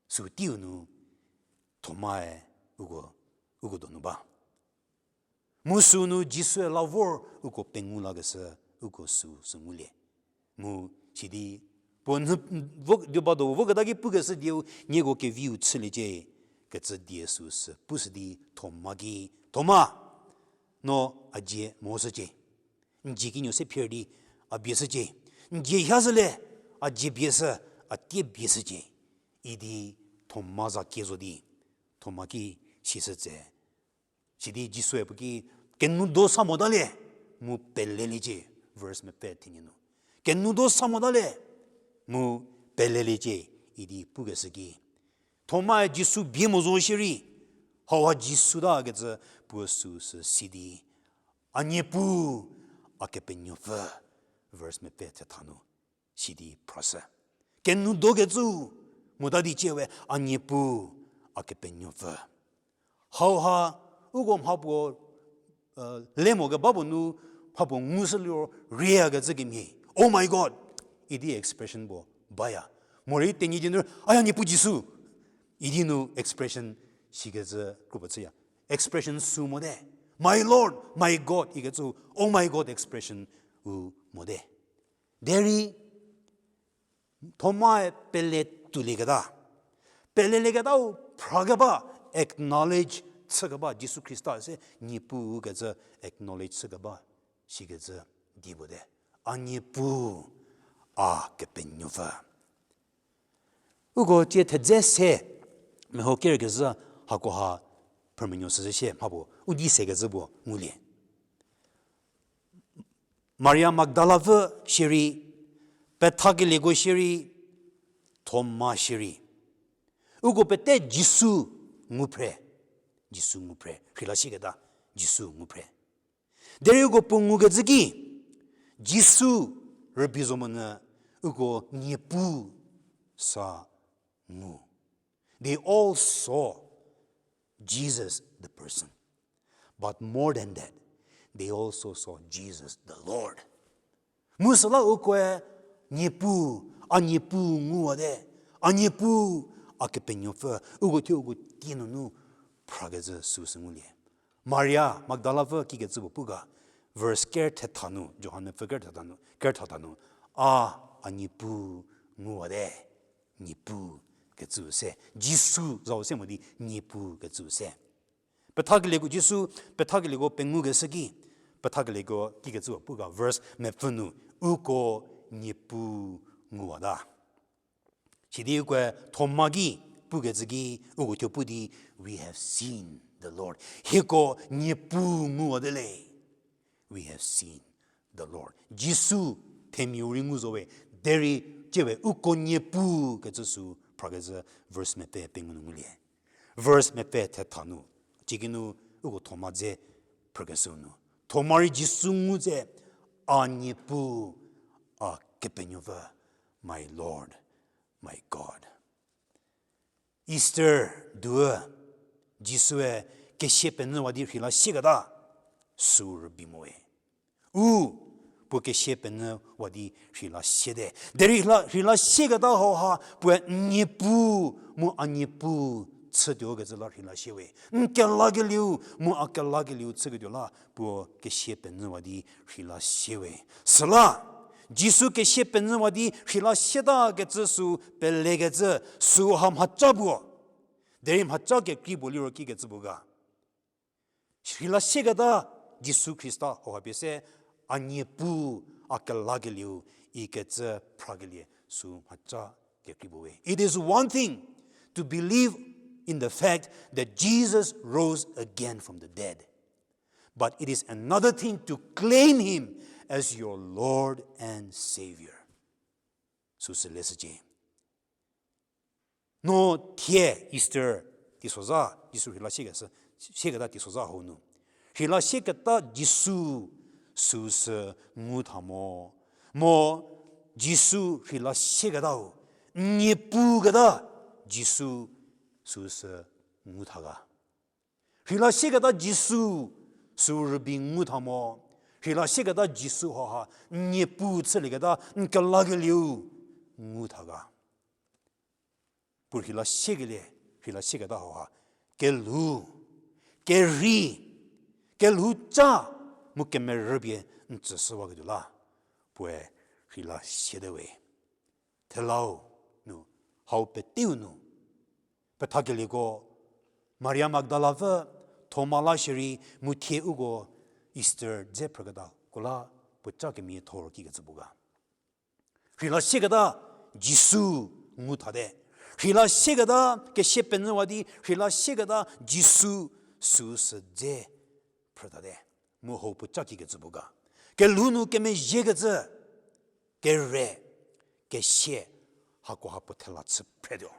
Sü teiu nu, Thomae uko, uko donu ba. Mu sünu Jisue la vor uko pengou lakeshü, uko süsü ngulie. Mu sidi, puo n-, vo, diu ba do voketa ki pukeshü dieu, nieko keviu chüliecie, kecü die süsü pushü di Thoma ki, Thoma, no a dzie mo shücie. N dzie kinuo se phier di a bie shücie. N dzie hashülie, a dzie bie shü, a tie bie shücie. Idi Thoma za kie zo di, Thoma ki sishü tse. Sidi Jisue puo ki, kenu do sa motalie, mu peleliecie, verse mepfü thenie nu. Kenu do sa motalie, mu peleliecie, idi pukeshü ki, Thomae Jisu bie mo zo shierei, hauha Jisu ta kecü puo süsü sidi, a Niepuu, a Kepenuopfü, verse mepfü thetha nu sidi phrashü. Kenu dokecü mota di ciewe, a Niepuu, a Kepenuopfü. Hauha, uko mhapuo, e, le mo keba puo nu, mhapuo ngushü liro, rieyakecü kemhie, Oh my God! Idi expression puo baya. Morei Tenyidie nu, Aya Niepuu Jisu! Idi nu expression sikecü kropuo chüya. Expression sü mote. My Lord, my God ikecü, Oh my God expression u mote. Derei Thomae pele tuolieketa, pelelieketau phrakeba, acknowledge chükeba, Jisu Khrista se Niepuu kecü acknowledge chükeba, sikecü di puote. A Niepuu, a Kepenuopfü. Uko tie thedze se, meho kerkezhü hakoha phrümenuo süzhü shie mhapuo u di sekecü puo ngulie. Maria Magdala pfü shierei, pethakelieko shierei, Thoma shierei, uko pete Jisu ngu phre, Jisu ngu phre, rheila sieketa Jisu ngu phre. Derei uko puo ngukecü ki, Jisu rübei zo monyü uko Niepuu sa ngu. They all saw Jesus the person. But more than that, they also saw Jesus the Lord. Mu süla ukoe Niepuu, a Niepuu nguwate, a Niepuu, a Kepenuopfü, uko thuo uko tie nunu phrakecü süu sü ngulie. Maria Magdala pfü kikecü puo pu ga, verse ker thetha nu, Johan pfü ker thetha nu, ker thetha nu, a, a Niepuu nguwate, Niepuu kecüu se, Jisu zau se mo di Niepuu kecüu se. Pethakelieko Jisu, pethakelieko pengukeshü ki, pethakelieko kikecü puo pu ga verse mepfü nu, uko Niepuu nguwata. Sidi ukoe Thoma ki pukecü ki, uko thuo pu di, We have seen the Lord. Hieko Niepuu nguwate le. We have seen the Lord. Jisu themiau rei ngu zowe, derei tiewe uko Niepuu kecü sü phrakecü verse mepfü pengou nu ngulie. Verse mepfü thetha nu, cikinu uko Thoma dze phrükeshüu nu, Thoma rei Jisu ngu tse, A Niepuu, a Kepenuopfü, my Lord, my God. Easter duü, Jisue kesia penyüwa di rheila sieketa, sü rübei moe. U, puo kesia penyüwa di rheila siete. Derei rheila, rheila sieketa hauha, puoe n Niepuu, mu a Niepuu, chütuo kecü la rheila siewe. N kelakelieu, mu a kelakelieu chüketuo la, puo kesia penyüwa di rheila siewe. Süla, Jisu kesia penyüwa di rheila sietakecü sü pelekecü, süha mhaca puo. Derei mhaca kekrei puo liro kikecü puo ga. Rheila sieketa Jisu Khrista hauha pie se, a Niepuu, a kelakelieu, ikecü phrakelie sü mhaca kekrei puo we. It is one thing to believe in the fact that Jesus rose again from the dead. But it is another thing to claim him as your Lord and Savior. Süsü leshücie. No thie Easter teisozha, Jisu rheila sieketa, sieketa teisozha hau nu. Rheila sieketa Jisu süsü ngu tha mo. Mo Jisu rheila sieketau, n Niepuu keta Jisu süsü ngu tha ga. Rheila sieketa Jisu sü rübei ngu tha mo. Rheila sieketa Jisu hauha n Niepuu chülieketa n kelakelieu ngu tha ga. Puo rheila siekelie, rheila sieketa hauha kelhou, kerhei, kelhou ca mu kemerü pie n tsüshüwaketuo la, puoe rheila siete we. Thelau nu, hau peteu nu, pethakelieko, Maria Magdala pfü, Thoma la shierei mu thie uko Easter dze phrüketako la puoca kemiatho kikecü puo ga. Rheila sieketa Jisu ngu thate. Rheila sieketa kesia penyüwa di, rheila sieketa Jisu süsü dze phrütate. Mu hau puoca kikecü puo ga. Kelhou nu kemezhiekecü, kere, kesia, hakoha puo thela chü phretuo.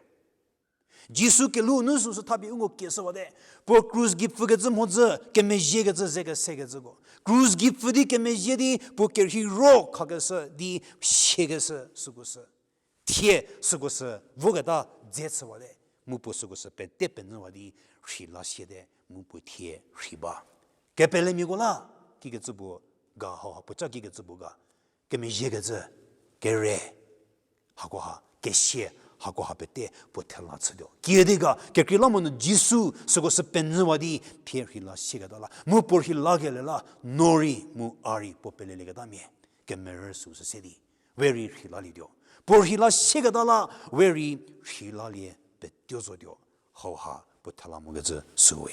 Jisu kelhou nu süsü thapie uko kieshüwate. Puo krus gei pfükecü mhodzü, kemezhiekecü ze kesekecüko. Krus gei pfü di kemezhie di, puo kerhei ro khakeshü di siakeshü süko sü. Thie süko sü voketa dze chüwate. Mu puo süko sü pete penyüwa di rheila siete, mu puo thie rhei ba. Kepelemiako la, kikecü puo ga hauha puoca kikecü puo ga. Kemezhiekecü, kere, hakoha, kesia, Hakoha pete puo thela chütuo. Kiüdi ga, kekreilamonyü Jisu süko sü penyüwa di, thie rheila sieketa la, mu puo rheila kelie la, no rei, mu a rei, puo pelelieketamia, kemerü süu sü se di, we rei rheilalietuo. Puo rheila sieketa la, we rei rheilalie petuo zotuo. Hauha puo thela mokecü süwe.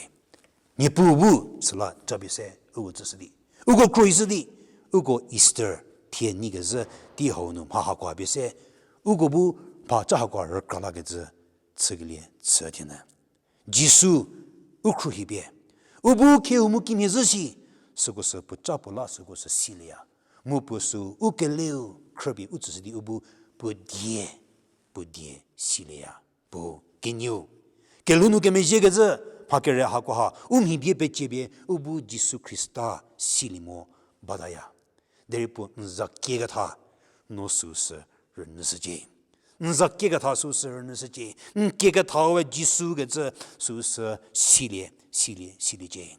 Niepuu bu süla japie se uko tsüshü di, uko khruohishü di, uko Easter thie nyi kezhü tei hau nu mha hakoha pie se, uko bu mha cha hakoha rükra lakecü chükelie chü thienyü. Jisu u khruohipie, u bu khieu mu kimhie zhü shi, süko sü puoca puo la süko sü silieya. Mu puo sü u keleu khrüpie u tsüshü di u bu puo die, puo die silieya. Puo kenieu, kelhou nu kemezhiekecü, mha kere hakoha, u mhi bie peciepie, u bu Jisu Khrista silie mo bataya. Derei puo n za kieketha, no süu sü rünyüshücie. N za kieketha süu sü rünyüshücie. N kieketha we Jisu kecü süu sü silie, silie, siliecie.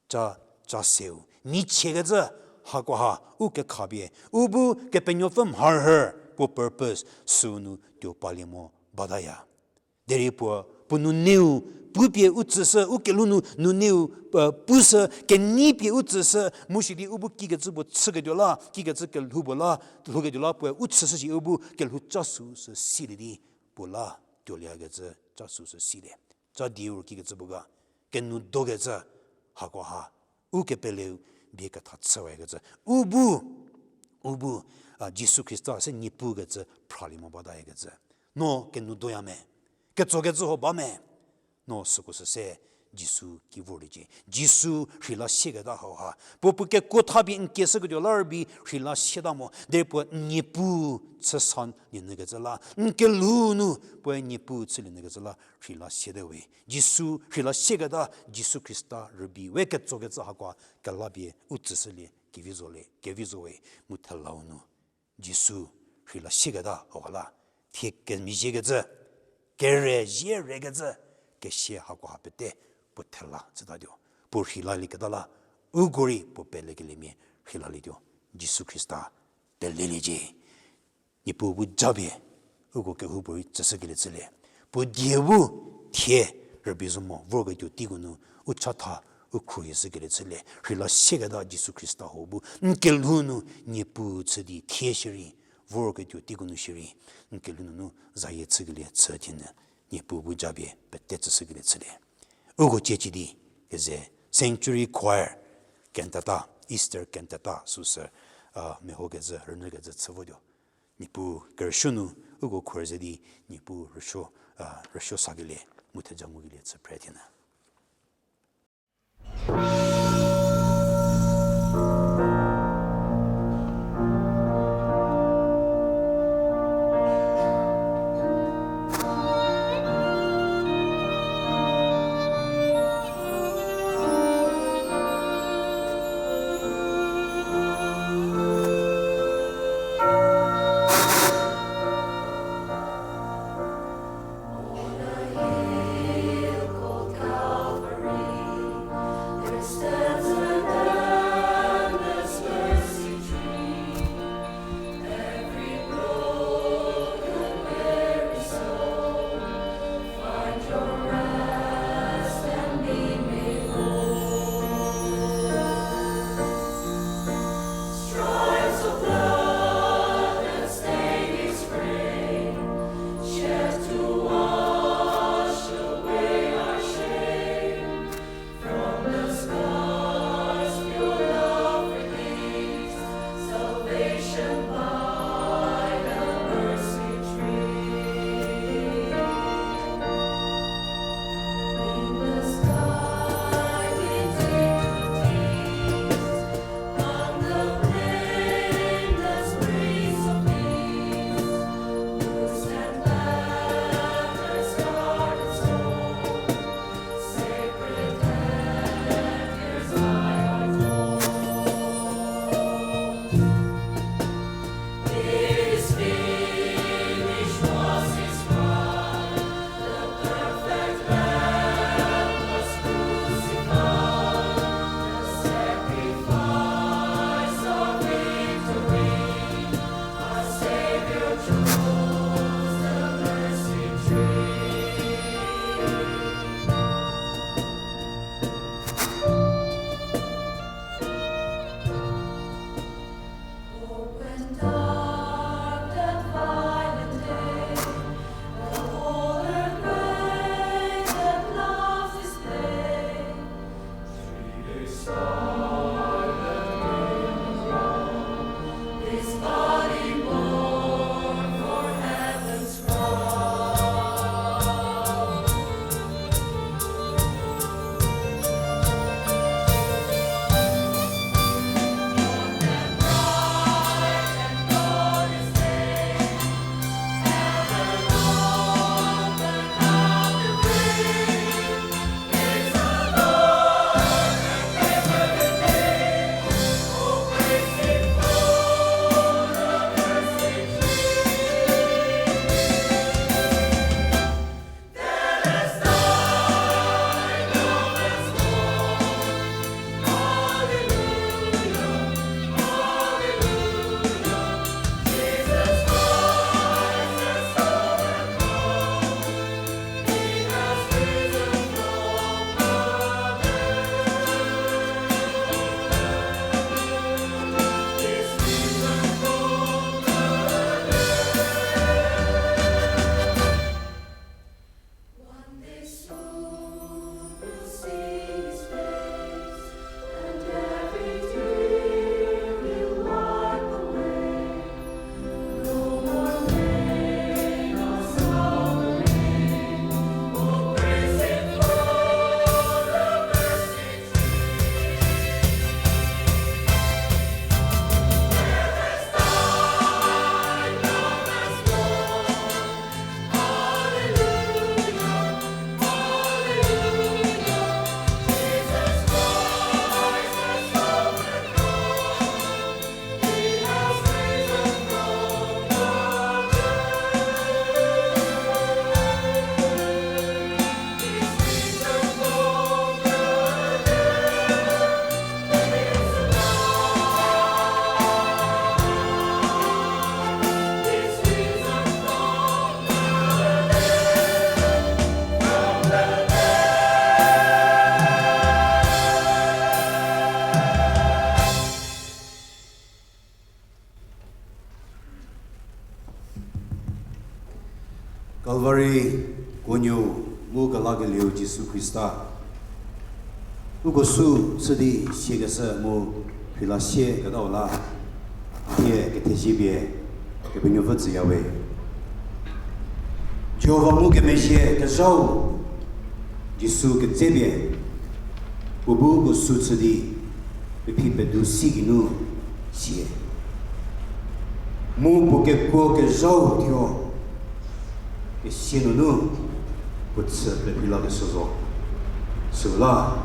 Ca, ca seu. Michiekecü hakoha u kekhapie, u bu Kepenuopfü mharhü puo purpose süu nu tuo palie mo bataya. Derei puo, puo nuneu, pupie u tsüshü, u kelhou nu nuneu, pushü, kenei pie u tsüshü, mu sidi u bu kikecü puo chüketuo la, kikecü kelhou puo la, lhouketuo la puoe u chüshü shi u bu kelhou ca süu sü silie di, puo la tuolieyakecü ca süu sü silie. Ca dieu ro kikecü puo ga, kenudokecü hakoha, u kepeleu bie ketha chüwakecü. U bu, u bu, a, Jisu Khrista se Niepuu kecü phralie mo batayakecü. No kenudoya me, ketsokecü ho ba me, no süko sü se Jisu ki vorliecie. Jisu rheila sieketa hauha, puo puo kekuo thapie n kieshüketuo la rübei rheila sieta mo, derei puo n Niepuu chü sa lienyükecü la, n kelhou nu puoe Niepuu chülienyükecü la rheila siete we. Jisu rheila sieketa Jisu Khrista rübei we ketsokecü hakoha kelapie u tsüshülie, kevi zo le, kevi zo we, mu thelau nu Jisu rheila sieketa hauha la, thie kemezhiekecü, kere zie rekecü, kesia hakoha pete puo thela chütatuo. Puo rheilalieketa la, uko rei puo pelekeliemia rheilalietuo. Jisu Khrista peleliecie. Niepuu bu japie, uko kehoupuorei tsüshükelie chülie. Puo die bu thie rübei zo mo vorketuo teiko nu u chatha u khruohishükelie chülie. Rheila sieketa Jisu Khrista ho bu n kelhou nu Niepuu chü di thie shierei, vorketuo teiko nu shierei, n kelhou nunu zayie chükelie chü thienyü, Niepuu bu japie pete tsüshükelie chülie. Uko cieci di keze Sanctuary Choir cantata, Easter cantata süsü, a, mehokecü, rünyükecü chü votuo. Niepuu kerüsuo nu uko choir ze di Niepuu rüsuo, a, rüsuo sakelie, mu theja ngukelie chü pray thienyü. On a hill called Calvary, there's Kalvari kuonuo mu kelakelieu Jisu Khrista, uko sü chü di siakeshü mu rheila sieketau la, thie kethezie pie Kepenuopfü tsüyawe. Jihova ngukemezhie kezhau Jisu ketsepie, puo bu uko sü chü di pephi pedu si geinu sie, mu puo kekuo kezhau thuo kesia nunu puo chü pephi lakeshü zo. Süla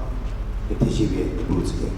kethezie pie Niepuu tsülie.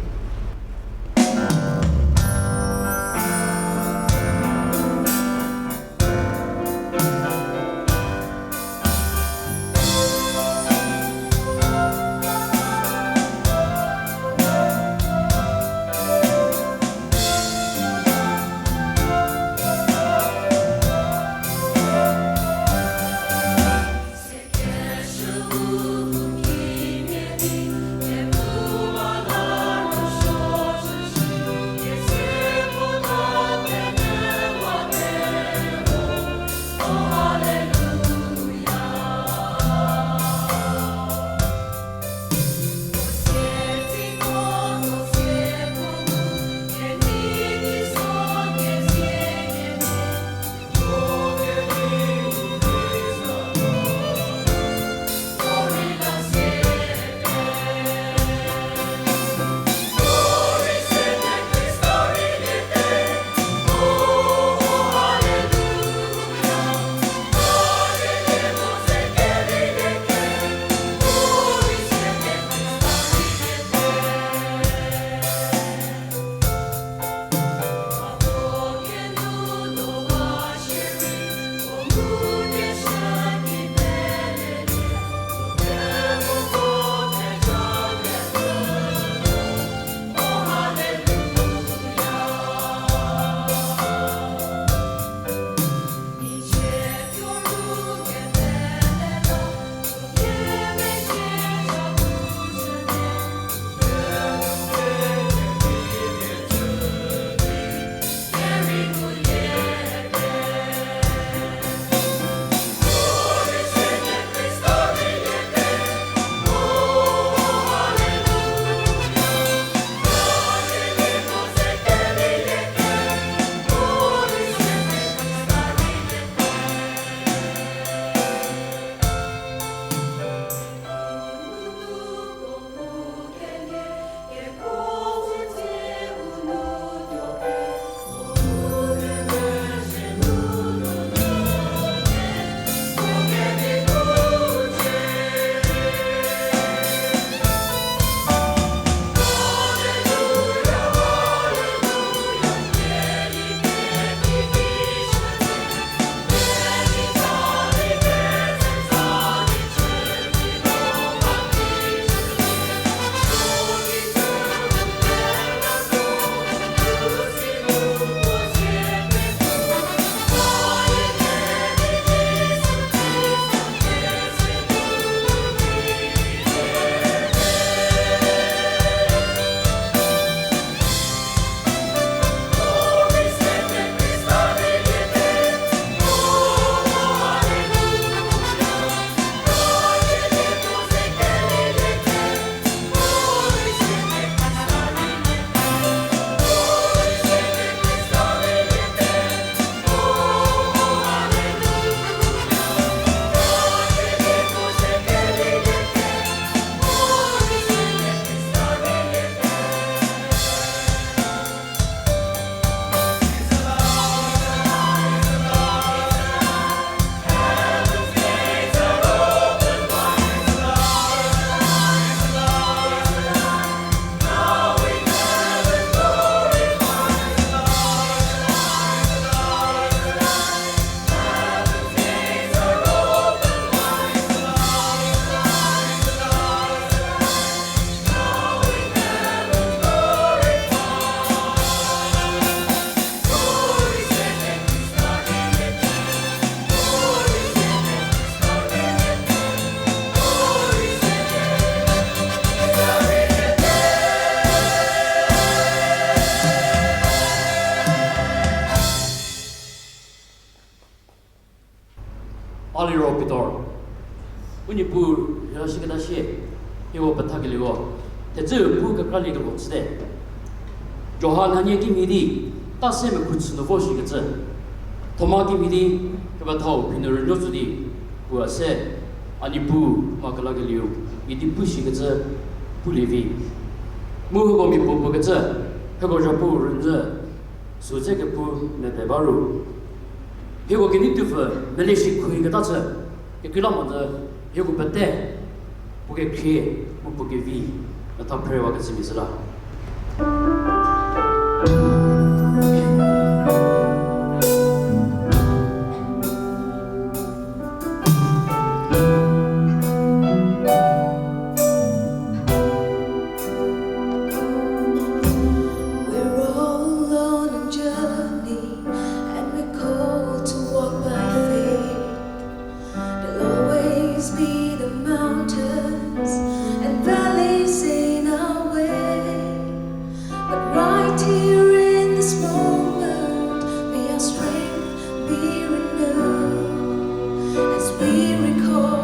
A liro Pitor, u Niepuu rüla shiketa shie, hieko pethakelieko, thedzü pu kekraliekevo chüte. Johan hanie kimhie di, ta se mekhru chü nu vo shikecü. Thoma kimhie di, kepethau phi nu rünuo tsü di, puo a se, a Niepuu, mha kelakelieu, idi pu shikecü, pulie vi. Mu hieko mia puo puo kecü, hieko zhapu rünyü, sü dze kepu mepfü ba ru. Hieko kenei tupfü, mele shi khuiketa chü, kekreilamonyü, hieko pete, puo kekhrie, mu puo kevi, metha phrewa kecümia zhü la. We're all on a journey, and we're called to walk by faith. There'll always be the mountains and valleys in our way. But right here in this moment, may our strength be renewed as we recall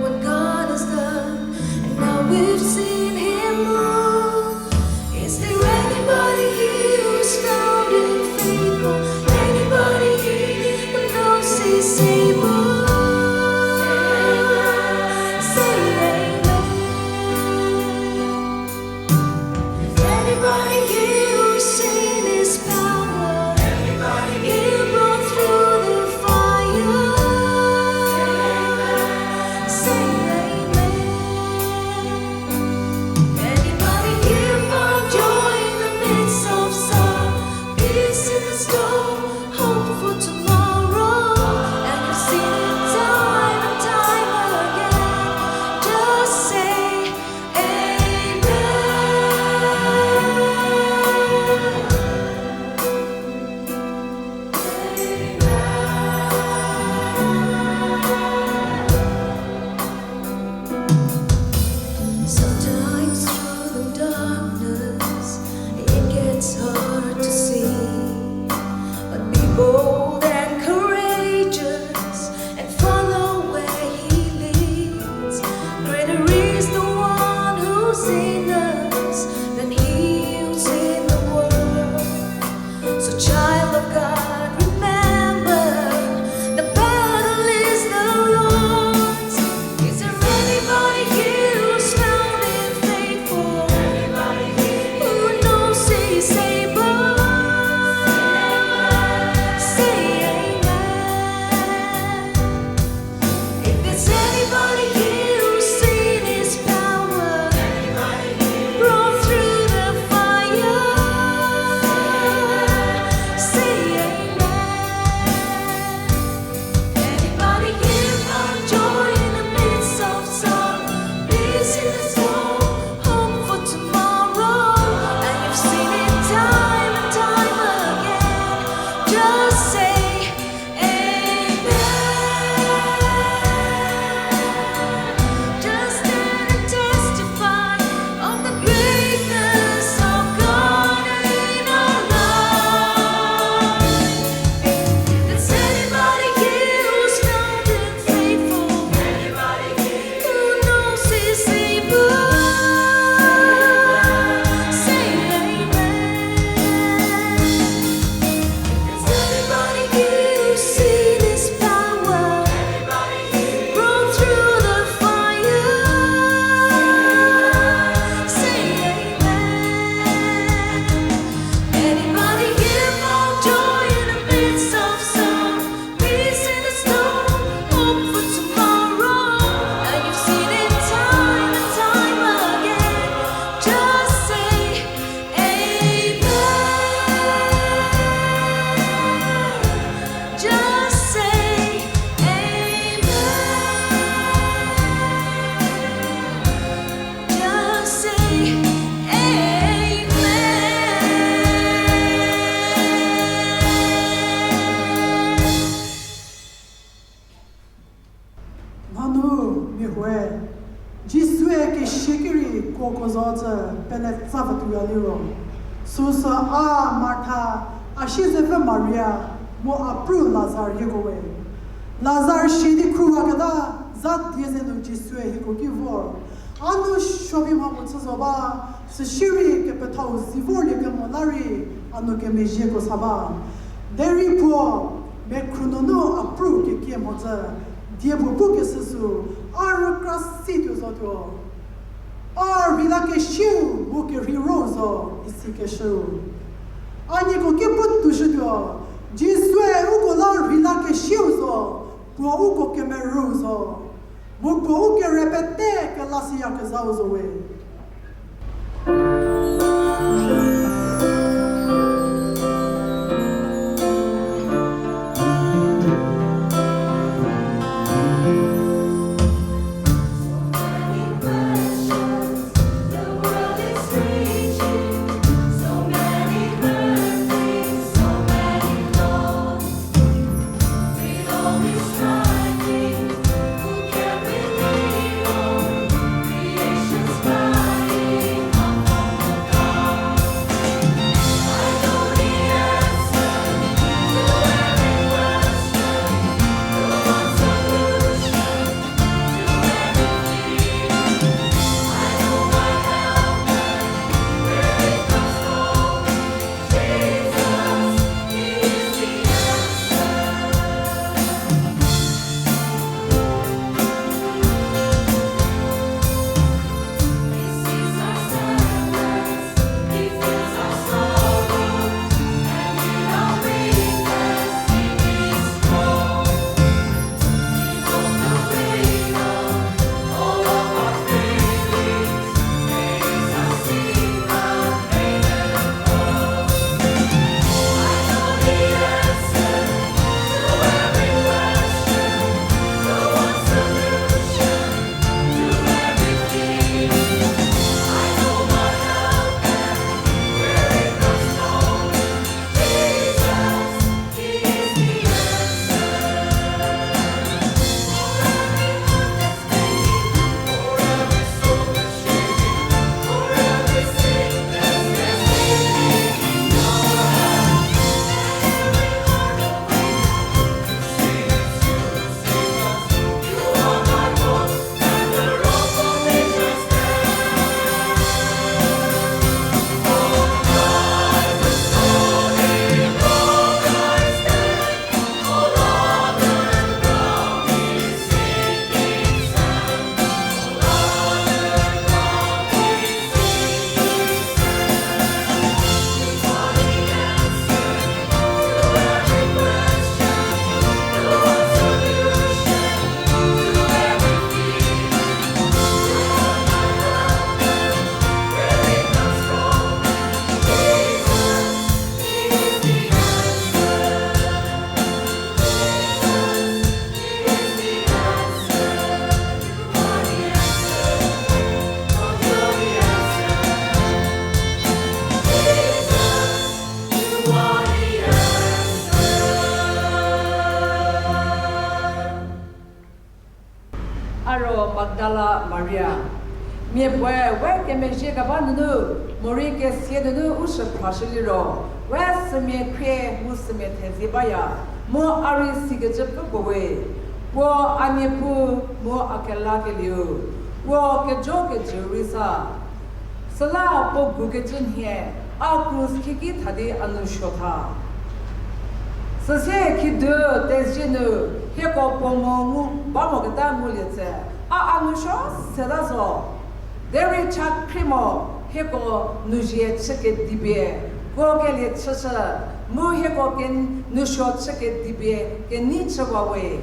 what God has done and how we've seen Him move. Is there anybody here who's found Him faithful? Anybody here who knows He's able? Say amen. Anybody here who's seen His power? Anybody here brought through the fire? Say amen. Anybody here found joy in the midst of sorrow? Peace in the storm, hope for tomorrow. And you've seen it time and time again. Just say, Amen. Sometimes through the darkness, it gets hard to see. But be bold and courageous and follow where He leads. Greater is the one who's in us than he who's in the world. So, child of God, remember, the battle is the Lord's. Is there anybody here who's found Him faithful? Anybody here who knows He's able? Say amen. If there's anybody here who's seen His power, brought through the fire, say amen. Anybody here found joy in the midst of sorrow, peace in the storm, hope for tomorrow, and you've seen it time and time again. Just say, Amen. Just stand and testify of the greatness of God in our lives. If there's anybody here who's found Him faithful, anybody here who knows He's able, say amen. Is anybody here who's seen His power? Anybody here brought through the fire? Say amen. Anybody here found joy in the midst of sorrow? Peace in the storm, hope for tomorrow. And you've seen it time and time again. Just say, Amen. Just say amen. Just say amen. Nanu mia huoe, Jisue kesiaki rei kuoko zo tsü pele tsa vütuoya liro, süsü a Martha, a siezepfü Maria, mu a pru Lazar hieko we. Lazar shie di khruwaketa, za die ze nu Jisue hieko ki vor. A nu suovi mha mo chü zo ba, süsirei kepethau zi vorlie kemo la rei, a nu kemezhieko sa ba. Derei puo, mekhru nunu a pru kekie mhodzü, die puo pukeshü sü, a rükra si tuo zotuo. A rheilakesiu mu kerhei ro zo, isikeshüu. A nieko ki puo toushütuo, Jisue uko la rheilakesiu zo, puo uko kemerü zo, mu puo u kere pete kelasiyakezhau zo we. Aro Magdala Maria. Mia puoe we kemezhie keba nunu, morei kesia nunu u shüphrashü liro, we sümia khrie mu sümia thezie baya, mu a rei sikecü pfü puo we. Puo a Niepuu mu a kelakelieu, puo kejo kejüu rei sa. Süla puo gukecü nhie, a krus khieki tha di a nou suo tha. Süsie khidu tezie nu, hieko puo mo ngu ba moketa ngulie tse, a a nou suo seta zo. Derei cha khrie mo, hieko nou zie chü kedipie, kuo kelie chüshü, mu hieko ke nou suo chü kedipie, kenei chüwa we.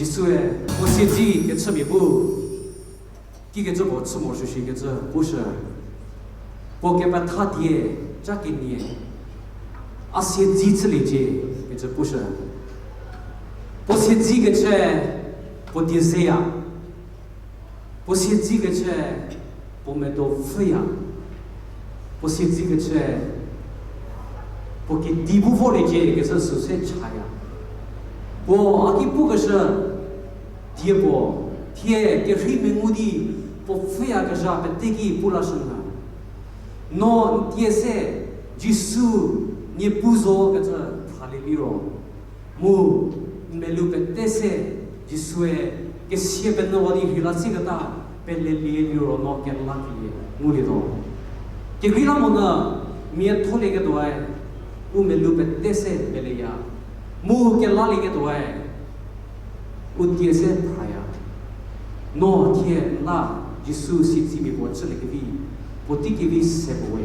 Jisue puo siedzi kechümia bu kikecü puo chü morosuo shikecü pushü. Puo kepetha die ca kenie a siedzi chüliecie kecü pushü. Puo siedzi kechü puo die zeya. Puo siedzi kechü puo medo pfhüya. Puo siedzi kechü puo kedi bu vorliecie kecü süu se chaya. Puo a ki pukeshü die puo thie kerhei mengu di puo pfhüyakezha pete ki pu lashünyü. No n tie se Jisu Niepuu zo kecü thalie liro, mu n melou pete se Jisue kesia penyüwa di rheilatsiketa pelelie liro no kelakelie ngulietuo. Kekreilamonyü mia tholieketuoe u melou pete se peleya, mu kelalieketuoe u tie se phraya. No thie n la Jisu siedzimia puo chüliekevi puotei kevi se puo we.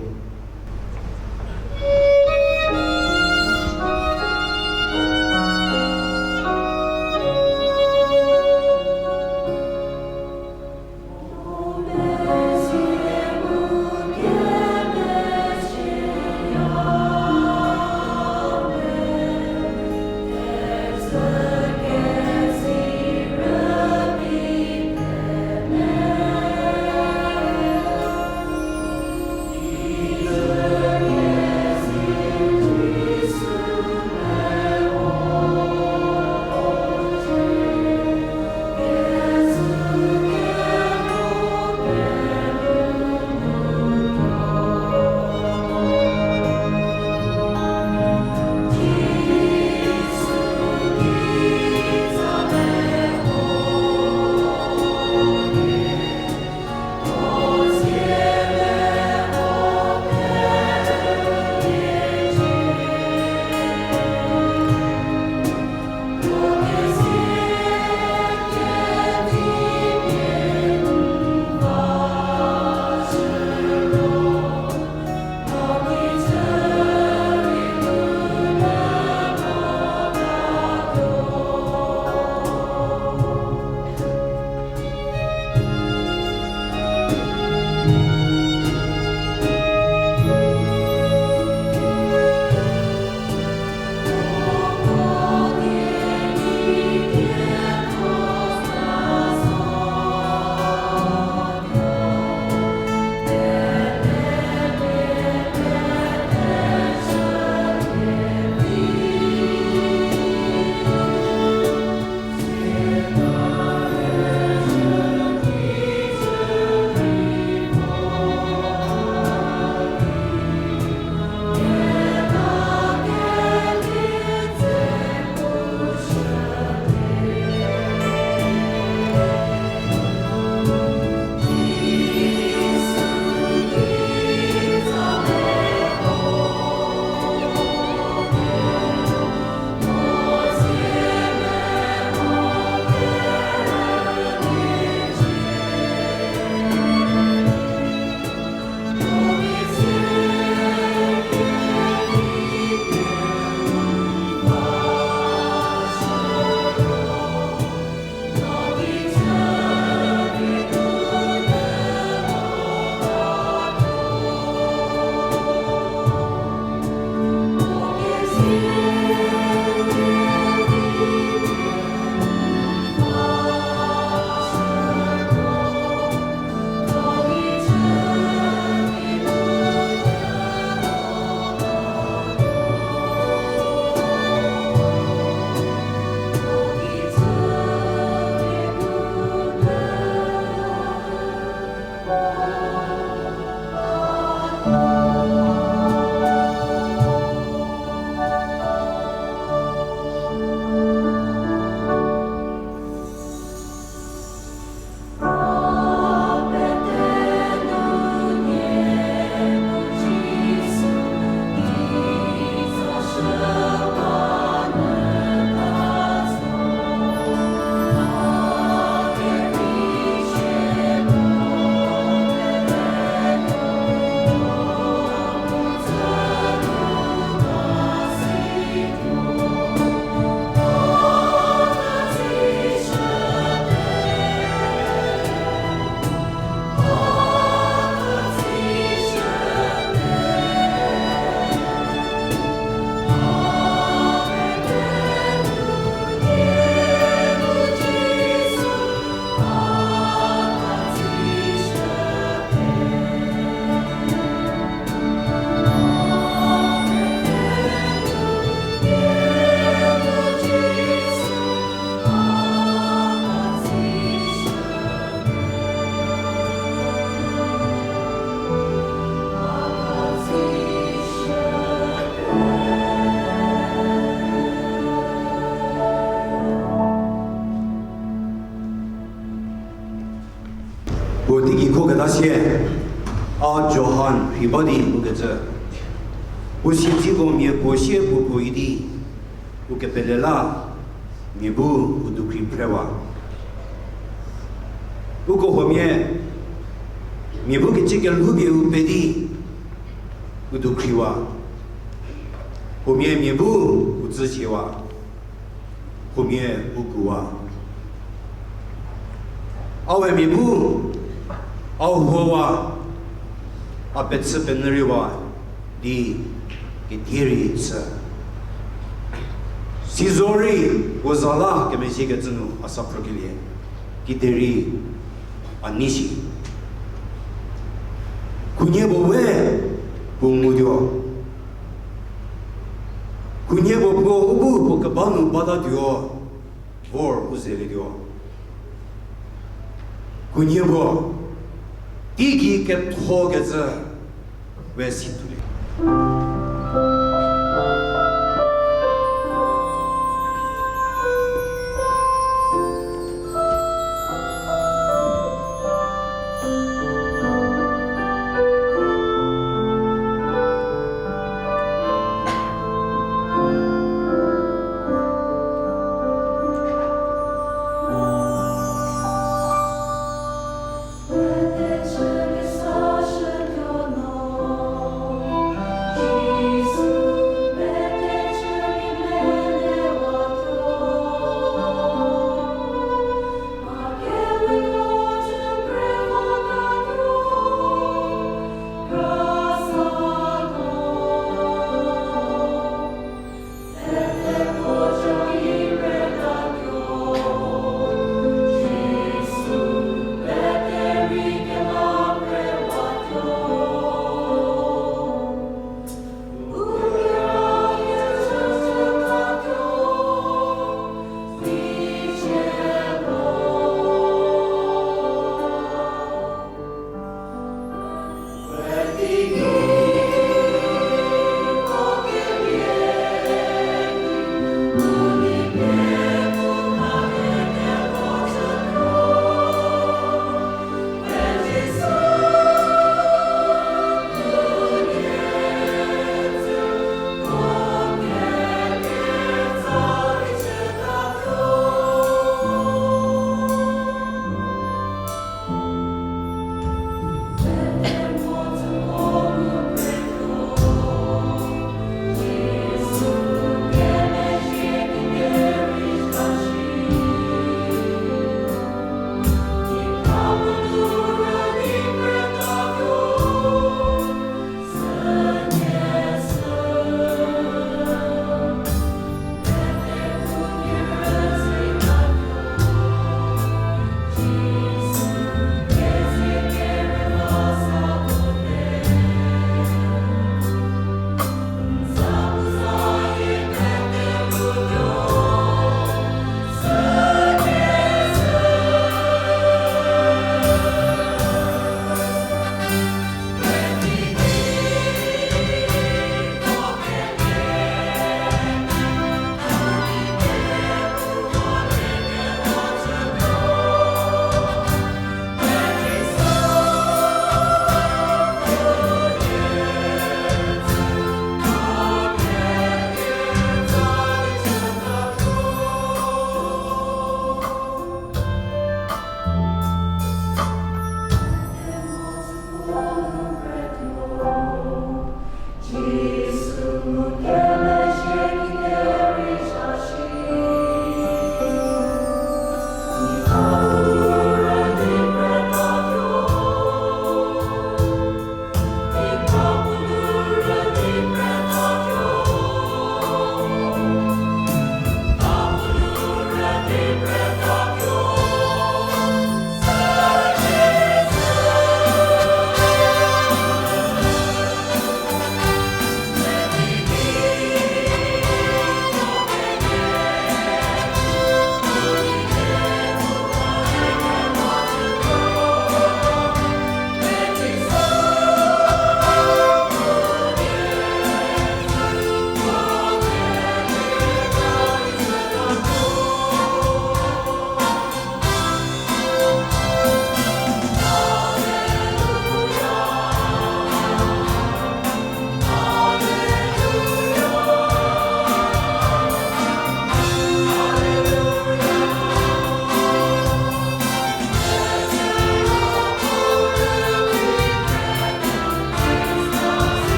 Tasie, a Johan rhei ba di pukecü, u siedziko mia puo sie puo puo idi, u kepele la, mia bu u dukhri phrewa. Uko huomia, mia bu kecü kelhoupie u pe di, u dukhriwa. Huomia mia bu u tsüsiewa. Huomia u kuwa. A we mia bu, a huowa, a pechü penyü rei wa di kedi rei chü. Sizorei puo za la kemezhiekecü nu a sa phrükelie, kiderei a nei shi. Khunhie puo we puo ngutuo. Khunhie puo puo u bu puo keba nu batatuo, vor u zelietuo. Khunhie puo teigei kethokecü we si tuolie.